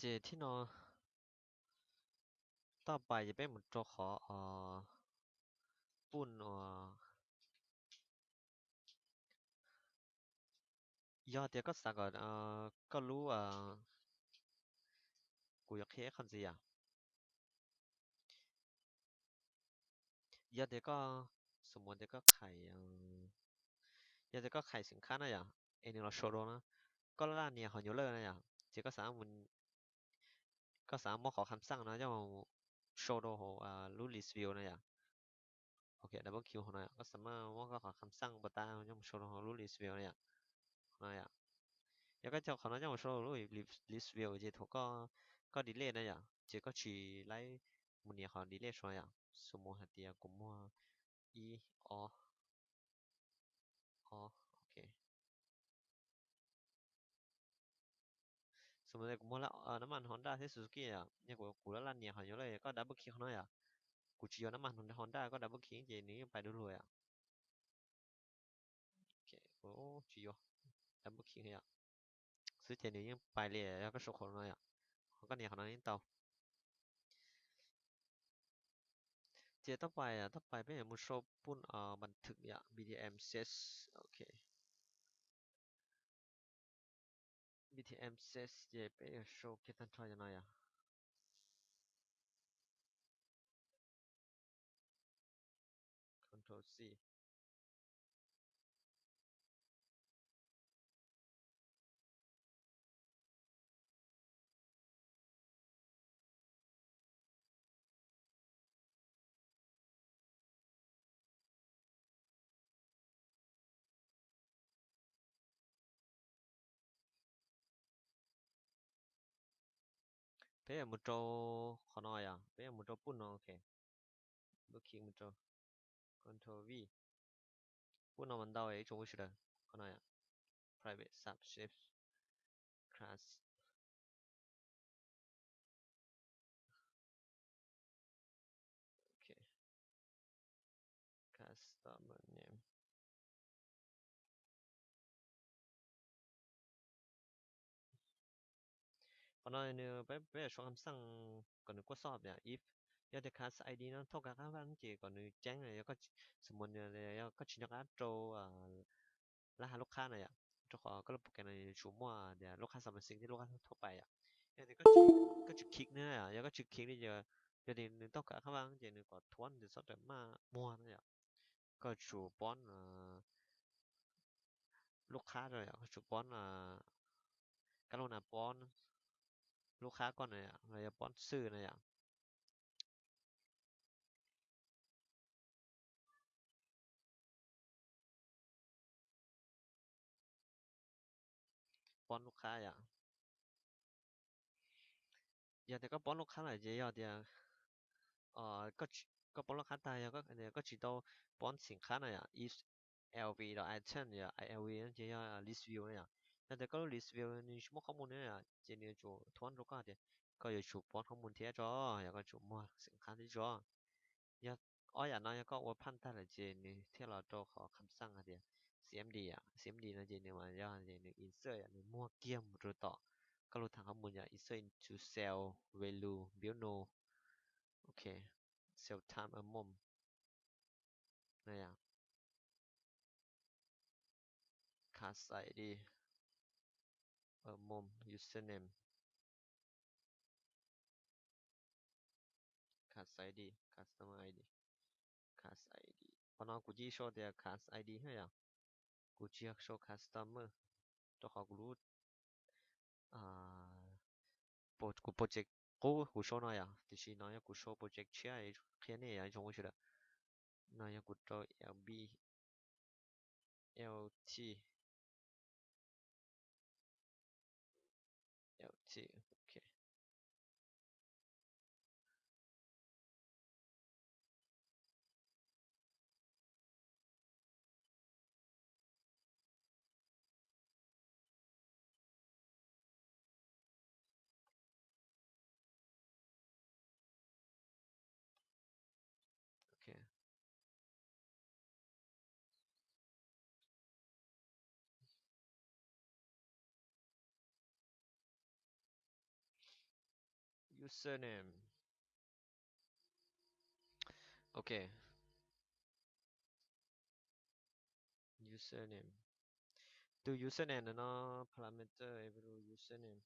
Ces thib no toj pais ces peb mus rau qhov pun uas, yog tias koj xav kom koj lub, kuv yuav qhia ib qho ntxiv yom. Yog tias koj, xu mus tias koj khais, yog tias koj khais xeem khab na yom, es nws los sau rau na, koj laj laj nias qhov nyuv lawj na yom, ces koj xav, koj xav muab qhov kham xaj no coj mus sau rau hauv lub list view na yom. Ok, double click hauv no, koj xav muab koj qhov kham xaj pas tas coj mus sau rau hauv lub list view na yom. no yom. Yog koj coj qhov no coj mus sau lub list view ces thaum koj, koj delete na yom, ces koj tsis laib mus nias qhov delete saud yom. Xws mus hais tias kuv muag ib, ob, ob, ok. Xws mus kuv muag nab mas Honda thiab Suzuki yom, yog kuv, kuv laj laj nias qhov nyuaj lawm, koj double click qhov no yom. Kuv tsis yuav nab mas Honda, koj double click ces nws yeej pais du lug yom. Tsis yuav double click yom, xwb ces nws yeej pais li yog koj sau qhov no yom. Ho koj nias qhov no yeej tau. Ces toj pais, toj pais peb yuav mus sau pun ban thwm yom, B T M six, ok. B T M six ces peb yuav sau kiag tag nrho cov no yom. Control C. Peb yuav mus rau qhov no yom, peb yuav mus rau pun no, ok. Double click mus rau Control V. Pun no mas ntau ib tsoom sawv daws, qhov no yom, private subscribe class. Ok. Customer name. Qhov no nws, peb, peb yuav sau kham xaj kom nws kuaj xob tias if, yog tias class I D no thauj kav qab vaj ces kom nws ceeb, yog xws mus yog koj tsis nco qab rau lab hab lub qhab na yom, rau qhov koj lub program no yuav tsum muaj tias lub qhab submit thiab lub qhab thauj pais yom. Yog tias koj tsis click na yom, yog koj tsis click li ces yog tias nws thauj kav qab vaj ces nws kom thuam nws txhob rawm maj muag na yom. Koj tsum poob lub qhab rau yom, koj tsum poob kab lub na poob lub qhab koj na yom, los yog poob xwb na yom. Poob lub qhab yom. Yog tias koj poob lub qhab lawm ces yog tias koj poob lub qhab tag, yog koj tsis tau poob xeem qhab na yom, if L V los item yom, I L V ces yog list view na yom. Yog tias koj lub list view nws tsis muaj qhob mus na yom, ces nws yuav tsum thuam rau koj tias koj yuav tsum poob qhob mus thiab tso, yog koj tsum muag xeem qhab thiab tso. Yog ob yam no yog koj ua phaj tag lawm ces nws thiaj los rau qhov kham xaj hais tias C M D yom, C M D no ces nws mas yog nws insert yom, nws muag kiag mus rau tom koj lub tham qhob mus yom, insert into cell value build node, ok, cell time a month na yom. Class I D, a month, username, class I D, customer I D, class I D. Qhov no kuv cia li sau tias class I D na yom. Kuv tsis yog sau customer, rau qhov kuv lub, kuv project qub kuv sau no yom, tiam sis no yog kuv sau project tshiab qhia nej yom ib tsoom sawv daws. No yog kuv rau L B, L T, L T, ok. Ok. Username. Ok. Username. Tus username ntawm no, parameter evaluate username.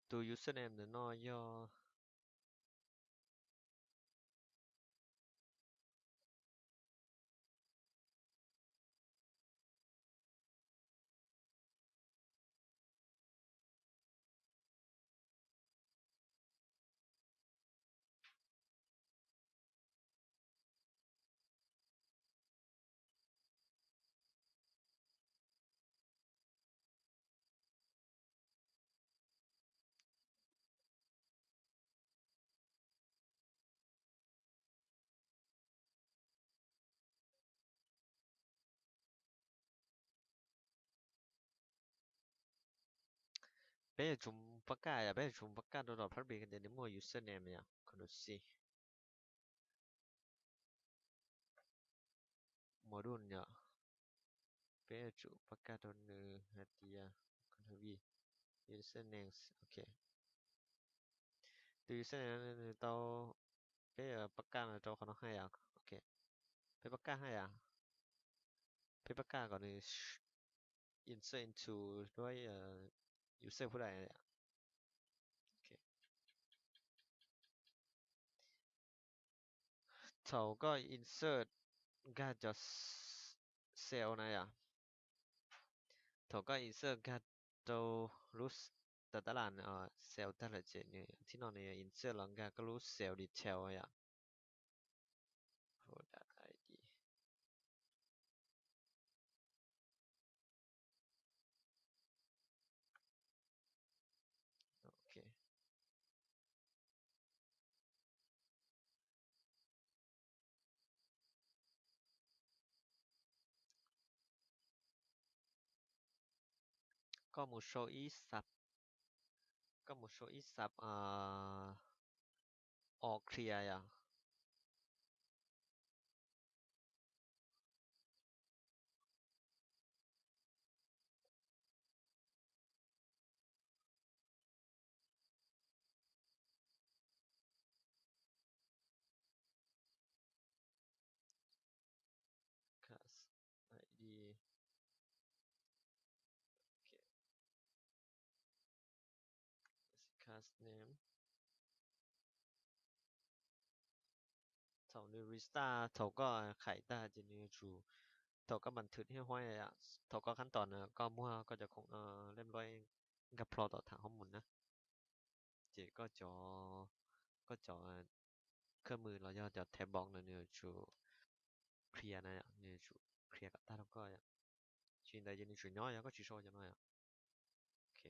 Tus username ntawm no yog Peb yuav tsum pab kaj yom, peb yuav tsum pab kaj rau tom public tias nws muaj username yom, Control C. Module yom, peb yuav tsum pab kaj rau nws hais tias Control V, username, ok. Tus username nws tau, peb pab kaj rau qhov no hais yom, ok. Peb pab kaj hais yom, peb pab kaj kom nws insert into duab user phub daim. Thaum koj insert nkag cov cell na yom, thaum koj insert nkag rau lub tas tab las cell tag lawm ces nws thib no nws yuav insert los nkag koj lub cell detail yom. Koj mus sau ib xab, koj mus sau ib xab all clear yom. Class I D. Ok. Class name. Thaum nws restart, thaum koj khais tag ces nws yuav tsum, thaum koj npas thwm thiab huab, thaum koj khab tos na koj muag koj cov khoom lej nplob nkag plho tom tham hauv mus na. Ces koj cov, koj cov khab mws los yog cov thaiv npoo no nws yuav tsum clear na, nws yuav tsum clear kom tag rau koj yom. Tsis ntawd ces nws tseem nyob yog koj tsis sau cov no yom. Ok.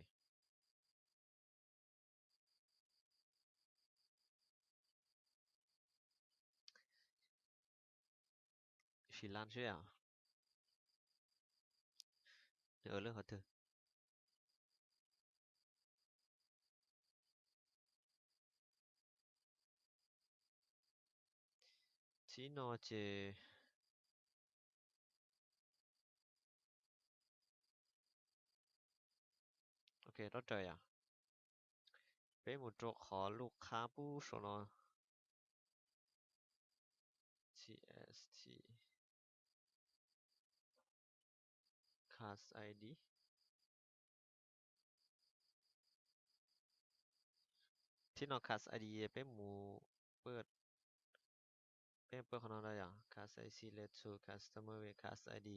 Sim lan seb os. Nws ua lub qhov twg? Thib no ces, ok, rov raws yom. Peb mus rau qhov lub qhab pub saum no. T S T class I D. Thib no class I D peb mus, peb pab qhov no da yom, class I D, select to customer with class I D.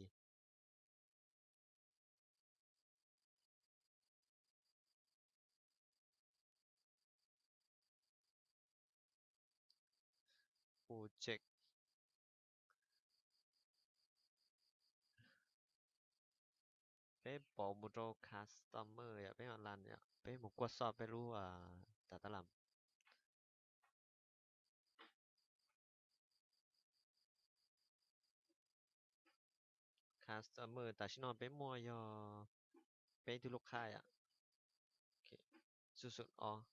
Mus check. Peb pauv mus rau customer yom, peb ho lan yom, peb mus kuaj xoj peb lub tas tab las. Customer tam sim no peb muaj yog peb tug lub qhab yom. Xub xub os.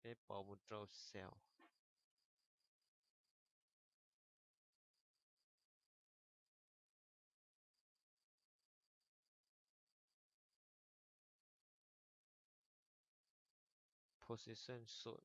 Peb pauv mus rau sales. Position xum.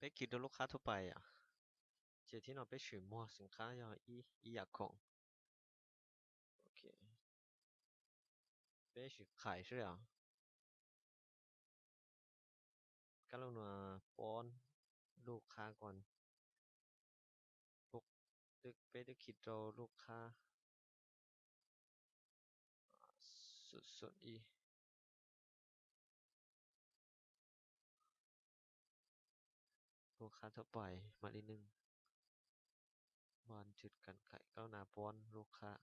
Peb khi rau lub khab thuv pais yom. Ces thib no peb swm muag xeem khab yog ib yam khoom. Peb swm qhais xwb os. Kab lub no pob lub khab ko, peb twb khi rau lub khab xum xum ib. Lub khab thuv pais mam li neeg. Ban tsis kan khais kab lub na pob lub khab.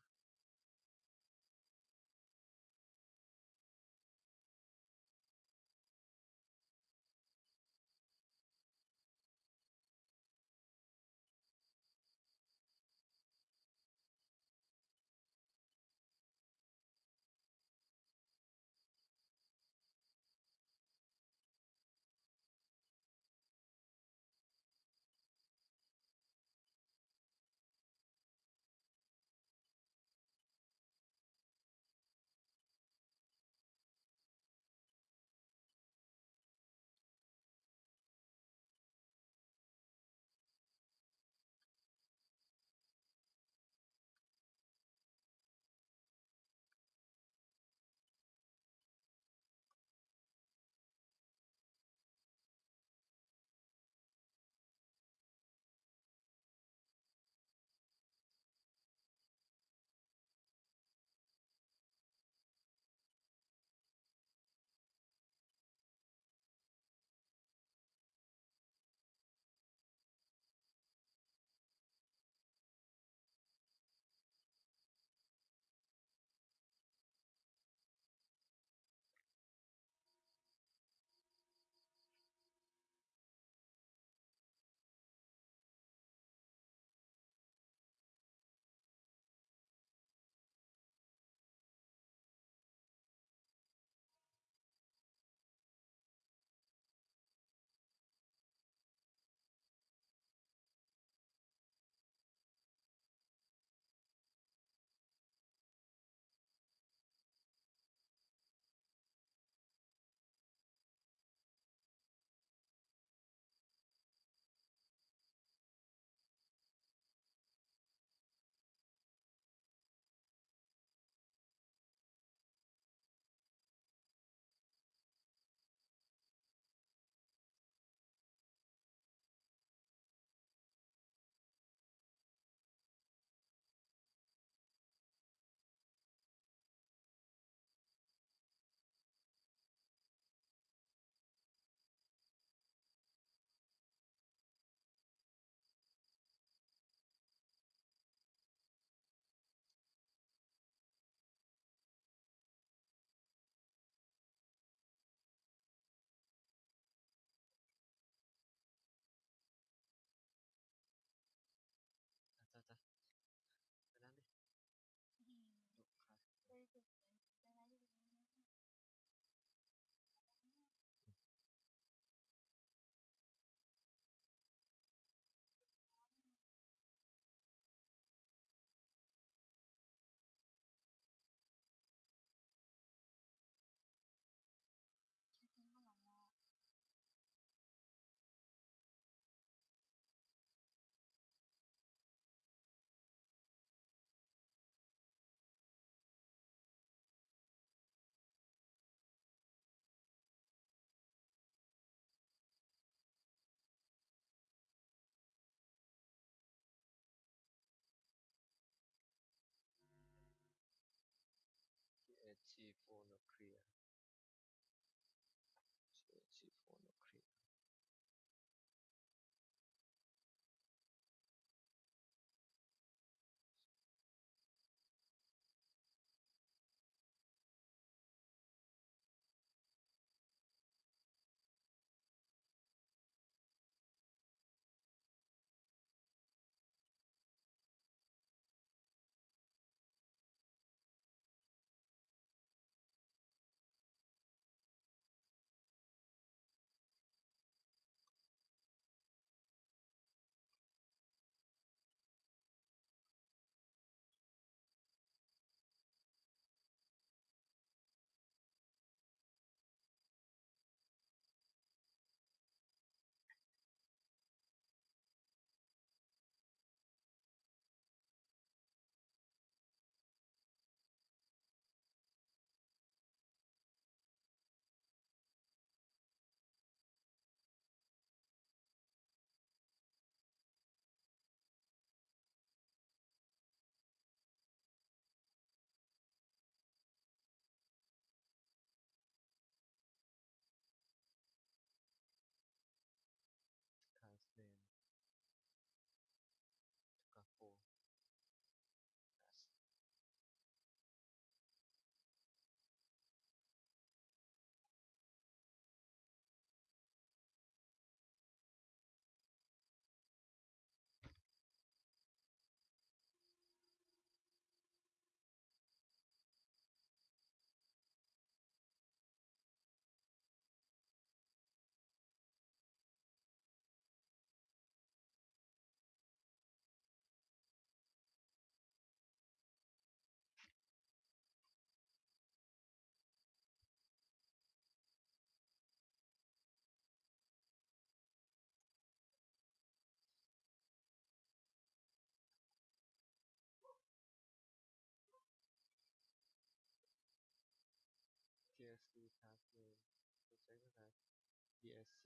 D S C.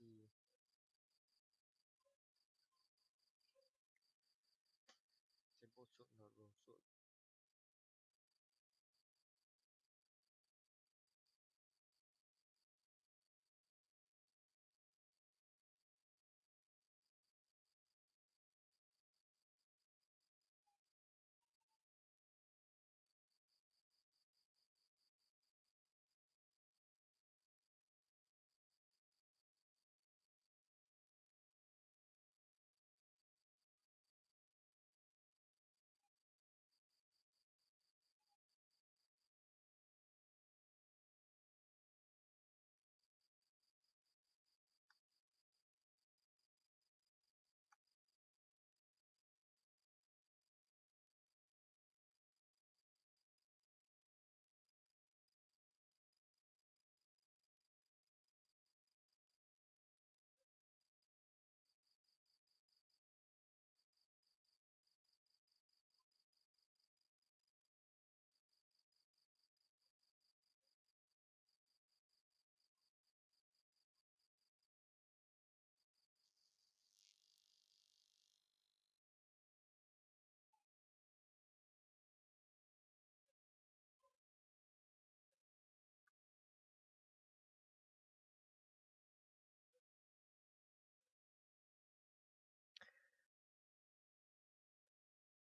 Ces npuj xum nrog rau xum.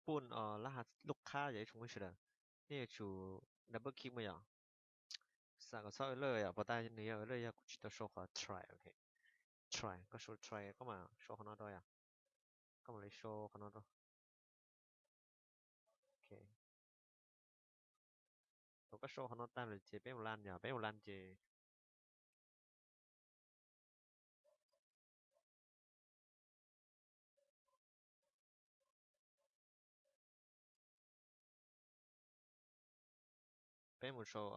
Pun lab has lub qhab yom ib tsoom phooj ywg sawv daws, nej yuav tsum double click mus yom, xam kom txhob error yom, puas tas nws yog error yog kuv tsis tau sau qhov try, ok, try, koj sau try koj mam sau qhov no rau yom, koj mam li sau qhov no rau, ok. Thaum koj sau qhov no tag lawm ces peb mus lan yom, peb mus lan ces peb mus sau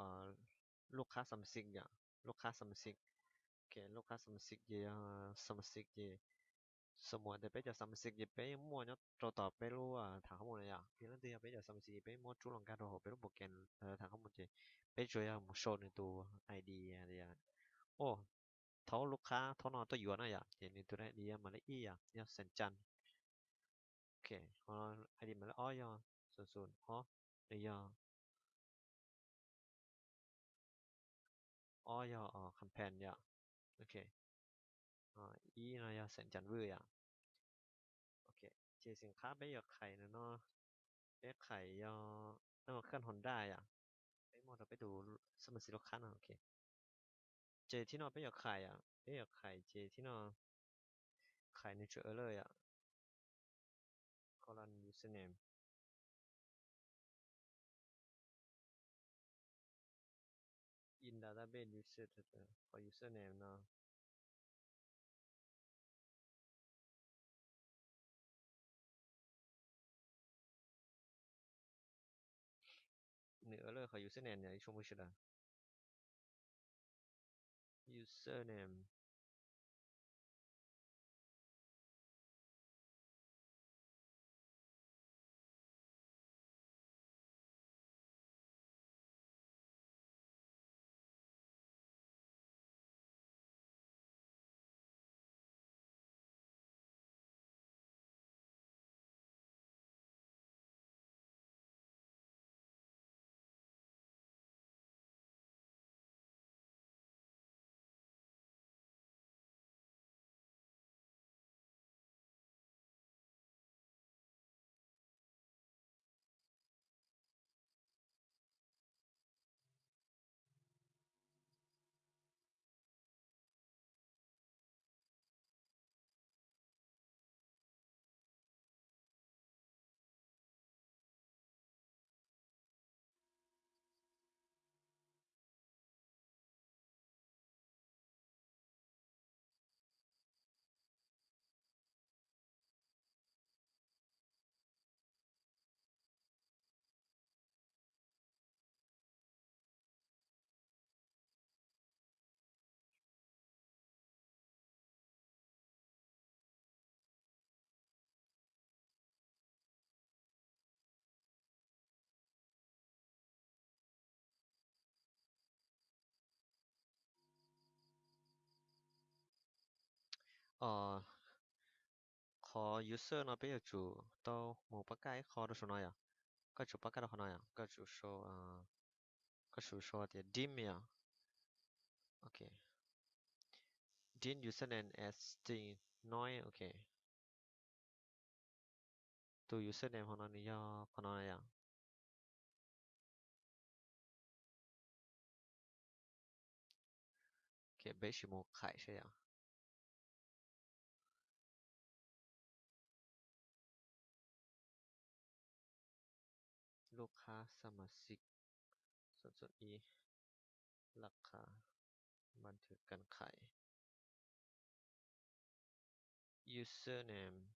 lub qhab xam xim yom, lub qhab xam xim, ok, lub qhab xam xim ces yog xam xim ces xam muaj tias peb cov xam xim ces peb yeej muaj nyob rau tom peb lub tham khab mus na yom, yog leej twg yog peb cov xam xim ces peb muab rub los nkag rau hauv peb lub program tham khab mus ces peb tsuas yog mus sau nws tus I D, o, thaum lub qhab thaum no tuaj yuav na yom, ces nws tus I D yog mam li ib yom, yog xeem can, ok, I D mam li ob yog xum xum ob, nws yog ob yog campaign yom, ok, ib no yog xeem can vwj yom, ok, ces xeem qhab peb yuav khais no, peb khais yog khab hos daj yom, peb muaj rau peb tus xam xim lub qhab no, ok. Ces thib no peb yuav khais yom, peb yuav khais ces thib no khais nws tsum error yom, colon username. In database user, qhov username no. Nws ua lawm qhov username yom ib tsoom phooj ywg sawv daws. Username. Qhov user no peb yuav tsum tau mus pab kaj ib qho rau saum no yom. Koj tsum pab kaj rau qhov no yom, koj tsum sau, koj tsum sau tias dim yom. Ok, dim username as string no, ok. Tus username hauv no nws yog qhov no yom. Ok, peb sim mus qhais saib yom. Lub qhab xab mas xij, xom txom ib, laj qhab, npaj thwv kas qhais, username.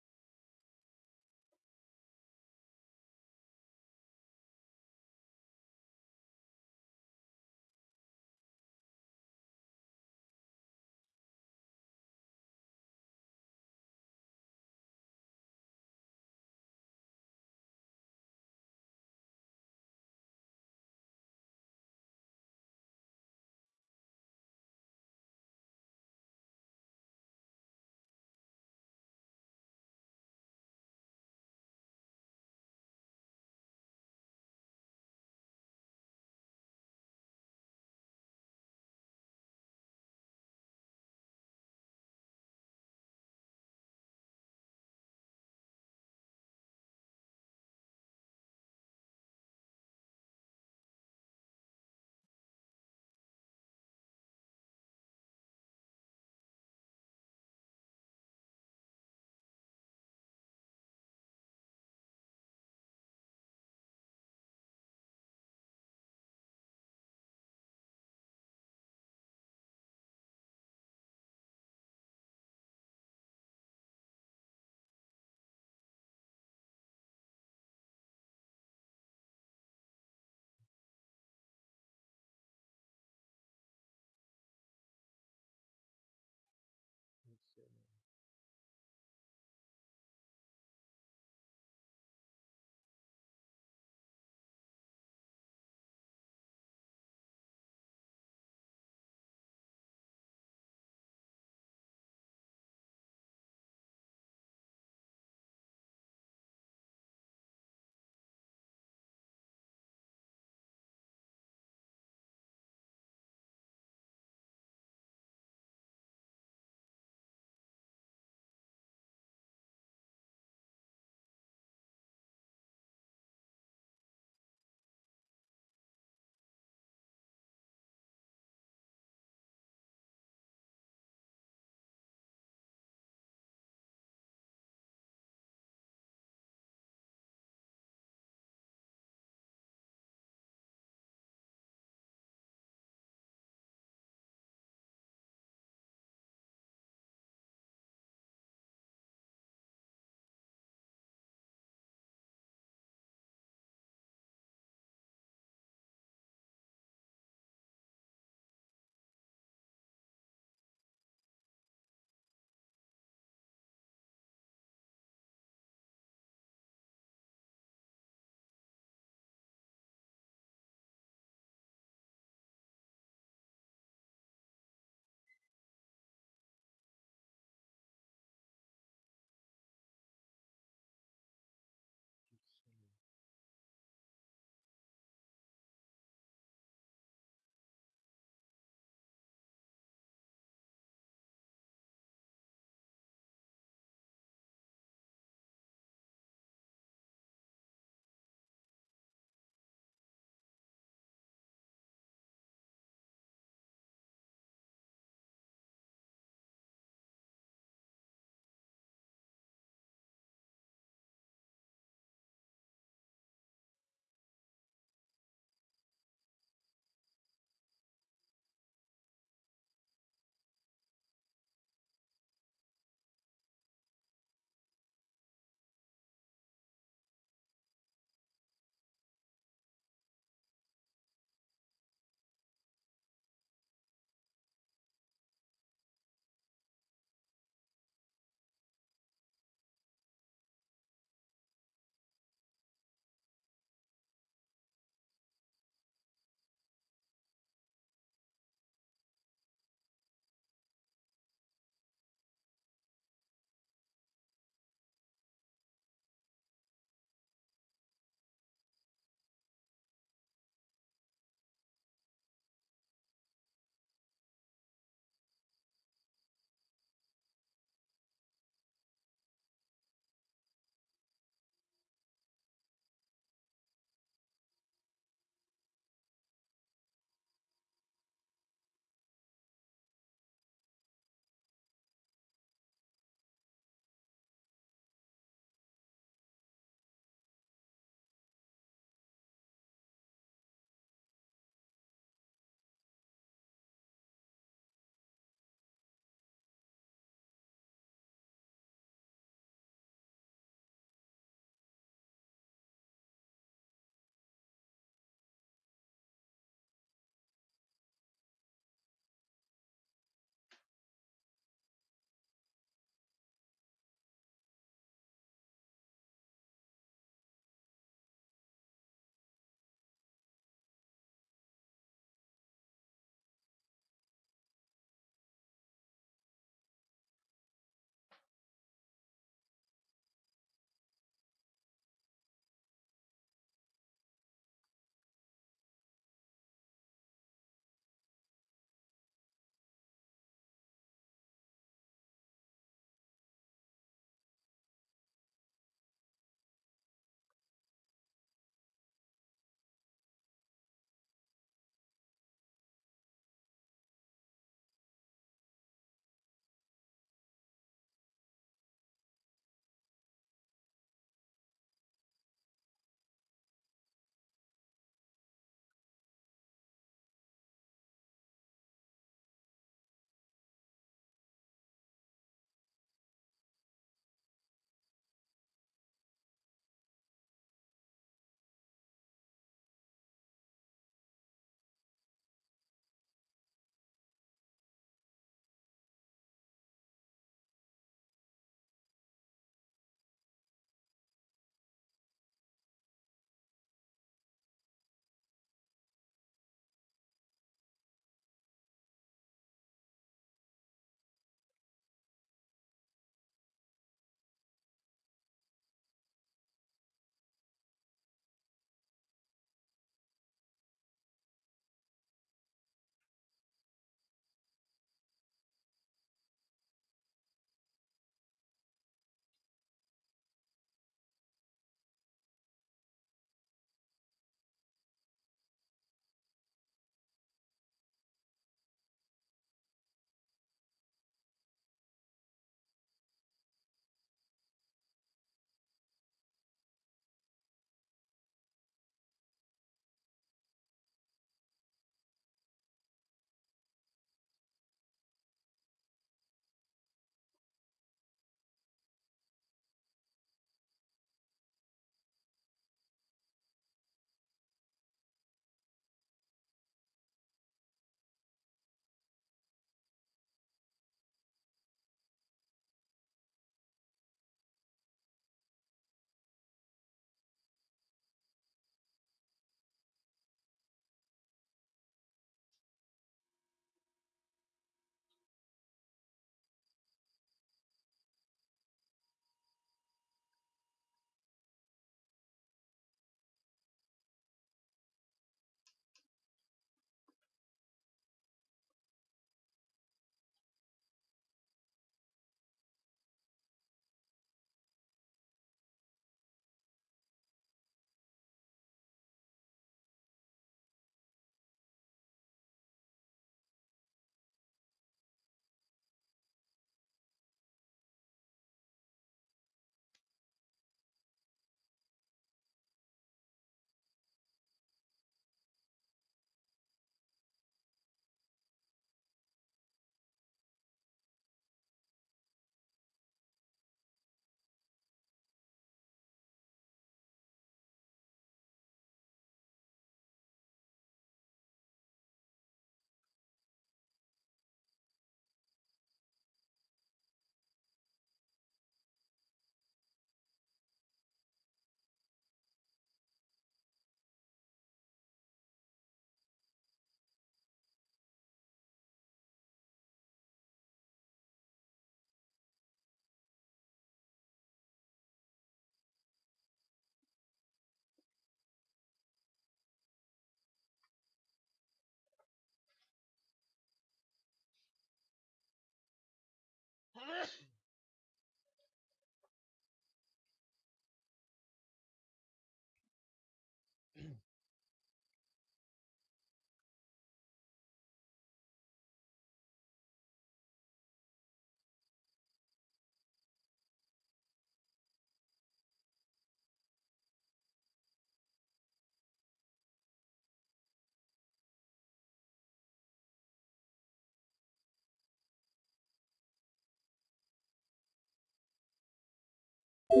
Ib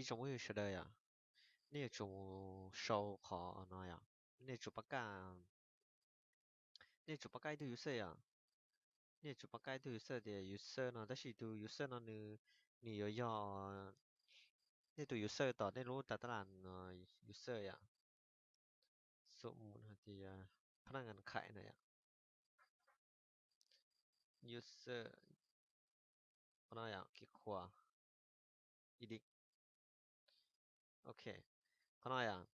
tsoom phooj ywg sawv daws yom, nej yuav tsum sau qhov no yom, nej tsum pab kaj, nej tsum pab kaj ib tug user yom, nej tsum pab kaj ib tug user tias user no, tab sis tus user no nws, nws yuav yog nej tus user tom nej lub tas tab las user yom. Xu mus hais tias phab naj nkas khais na yom. User, qhov no yom, kis khuas, edit. Ok, qhov no yom,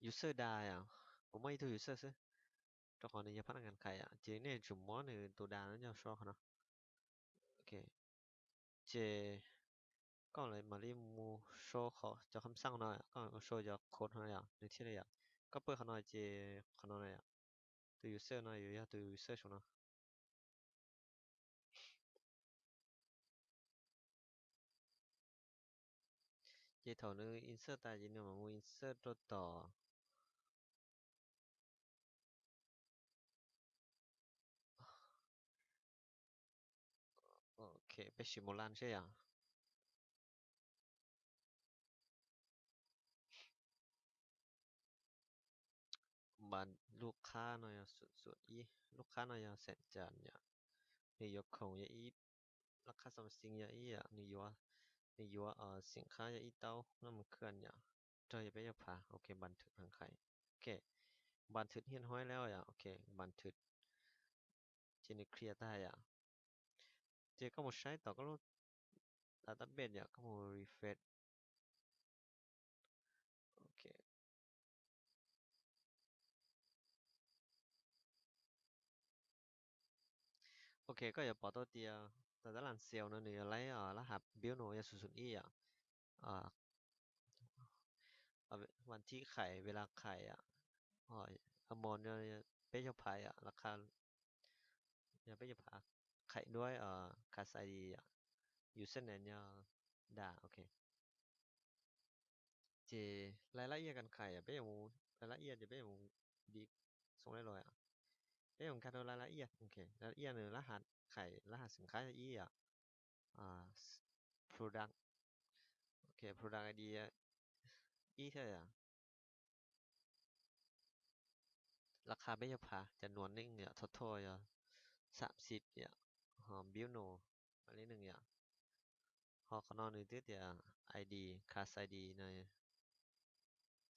user da yom, kuv muaj ib tug user xwb, rau qhov nws yog phab naj nkas khais yom, ces nej tsum muab nws tus da no coj so qhov no. Ok, ces koj mam li mus sau qhov cov kham xaj no, koj sau cov code no yom, nws thiaj li yom, koj pab qhov no ces qhov no na yom, tus user no yuav yog tus user saum no. Ces thaum nws insert tas ces nws mam mus insert rau tom, ok, peb sim mus lan seb yom. Npas lub qhab no yog xum xum ib, lub qhab no yog xeem cas yom, nws yuav khoom yog ib, lub qhab xom xim yog ib yom, nws yuav, nws yuav xeem qhab yog ib tauv no mus khwm yom, rog yog peb caug phav, ok, npas thwm hab khais, ok, npas thwm hiaj hoib lawm yom, ok, npas thwm, ces nws clear tag yom. Ces koj mus saib tom koj lub database yom, koj mus refresh. Ok, ok, koj yuav pom tau tias tas tab las xel no nws yuav laib lab has build no yog xum xum ib yom. Vas thib khais, ves las khais, amount no peb caug phav yom, las khas yog peb caug phav, khais duab, class I D yom, username yog da, ok. Ces laj laj iaj kas khais yom, peb yuav mus laj laj iaj ces peb yuav mus di xoo laj los yom, peb yuav nkag rau laj laj iaj, ok, laj laj iaj nws lab has khais, lab has xeem qhab yog ib yom, product, ok, product I D ib thiab yom. Las khas peb caug phav, cov nuav neej yom, total yog xaam xib yom, ho build no mam li neeg yom. Ho qhov no nws twb tias I D, class I D no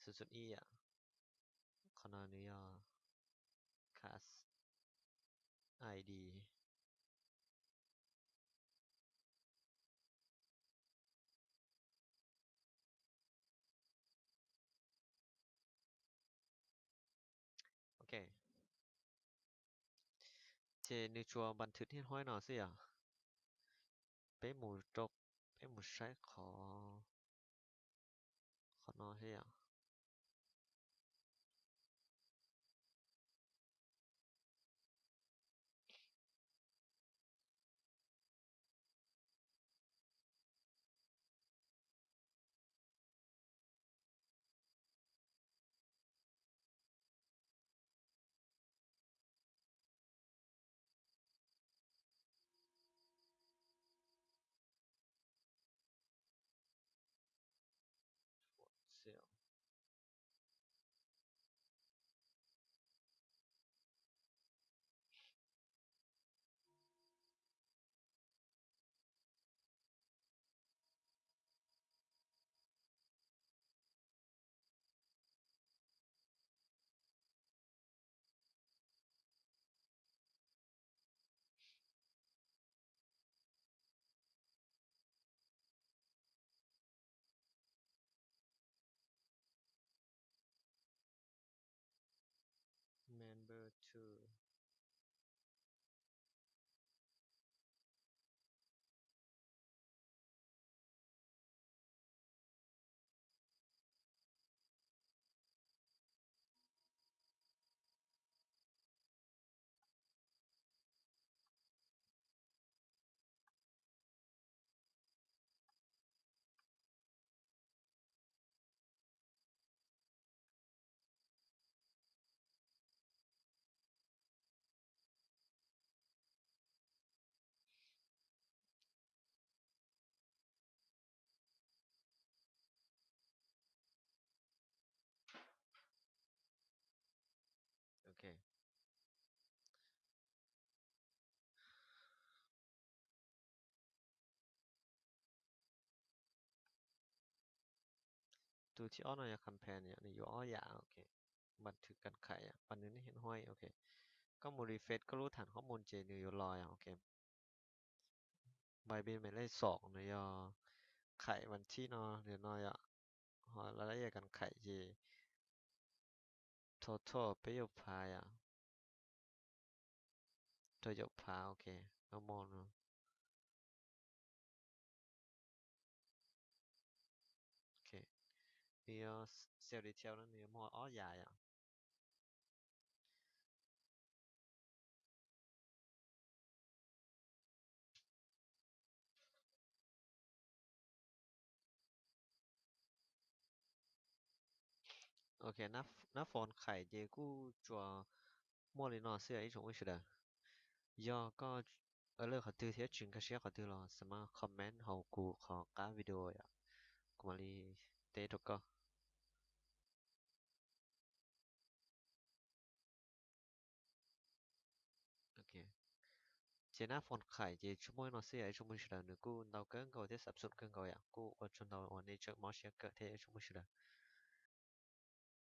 xum xum ib yom. Qhov no nws yog class I D. Ok, ces nws tsuas npas thwm hiaj hoib no xwb yom. Peb mus rau, peb mus saib qhov, qhov no thiab yom. Member two. Tus thib ob no yog compare yom, nws yuav ob yam, ok. Bản thứ cần khải yom, bản thứ này hiện hoi, ok. Koj mus refresh koj lub thẳng hóc môn ces nws yuav los yom, ok. Bài bên mày lên source nws yog khải bản thứ no, nws no yom. Ho lawv yam cần khải ces total peb caug phav yom. Rau caum phav, ok. Normal no. Ok. Nws yog cell detail no nws yog muaj ob yam yom. Ok, nab, nab phone khải ces kuj tsuas muaj li no xwb ib tsoom phooj ywg sawv daws. Yog koj ua lwj qhov twg thiab tsis nkag siab qhov twg los xav mas comment hauv kuv qhov qab video yom, kuv mam li teb rau koj. Ok, ces nab phone khải ces tsuas muaj li no xwb yom ib tsoom phooj ywg sawv daws, nws kuj ntau kawg nkaus thiab xav xum kawg nkaus yom, kuj ua tsaug ntau uas nej tseem mob siab kawm thiab ib tsoom phooj ywg sawv daws.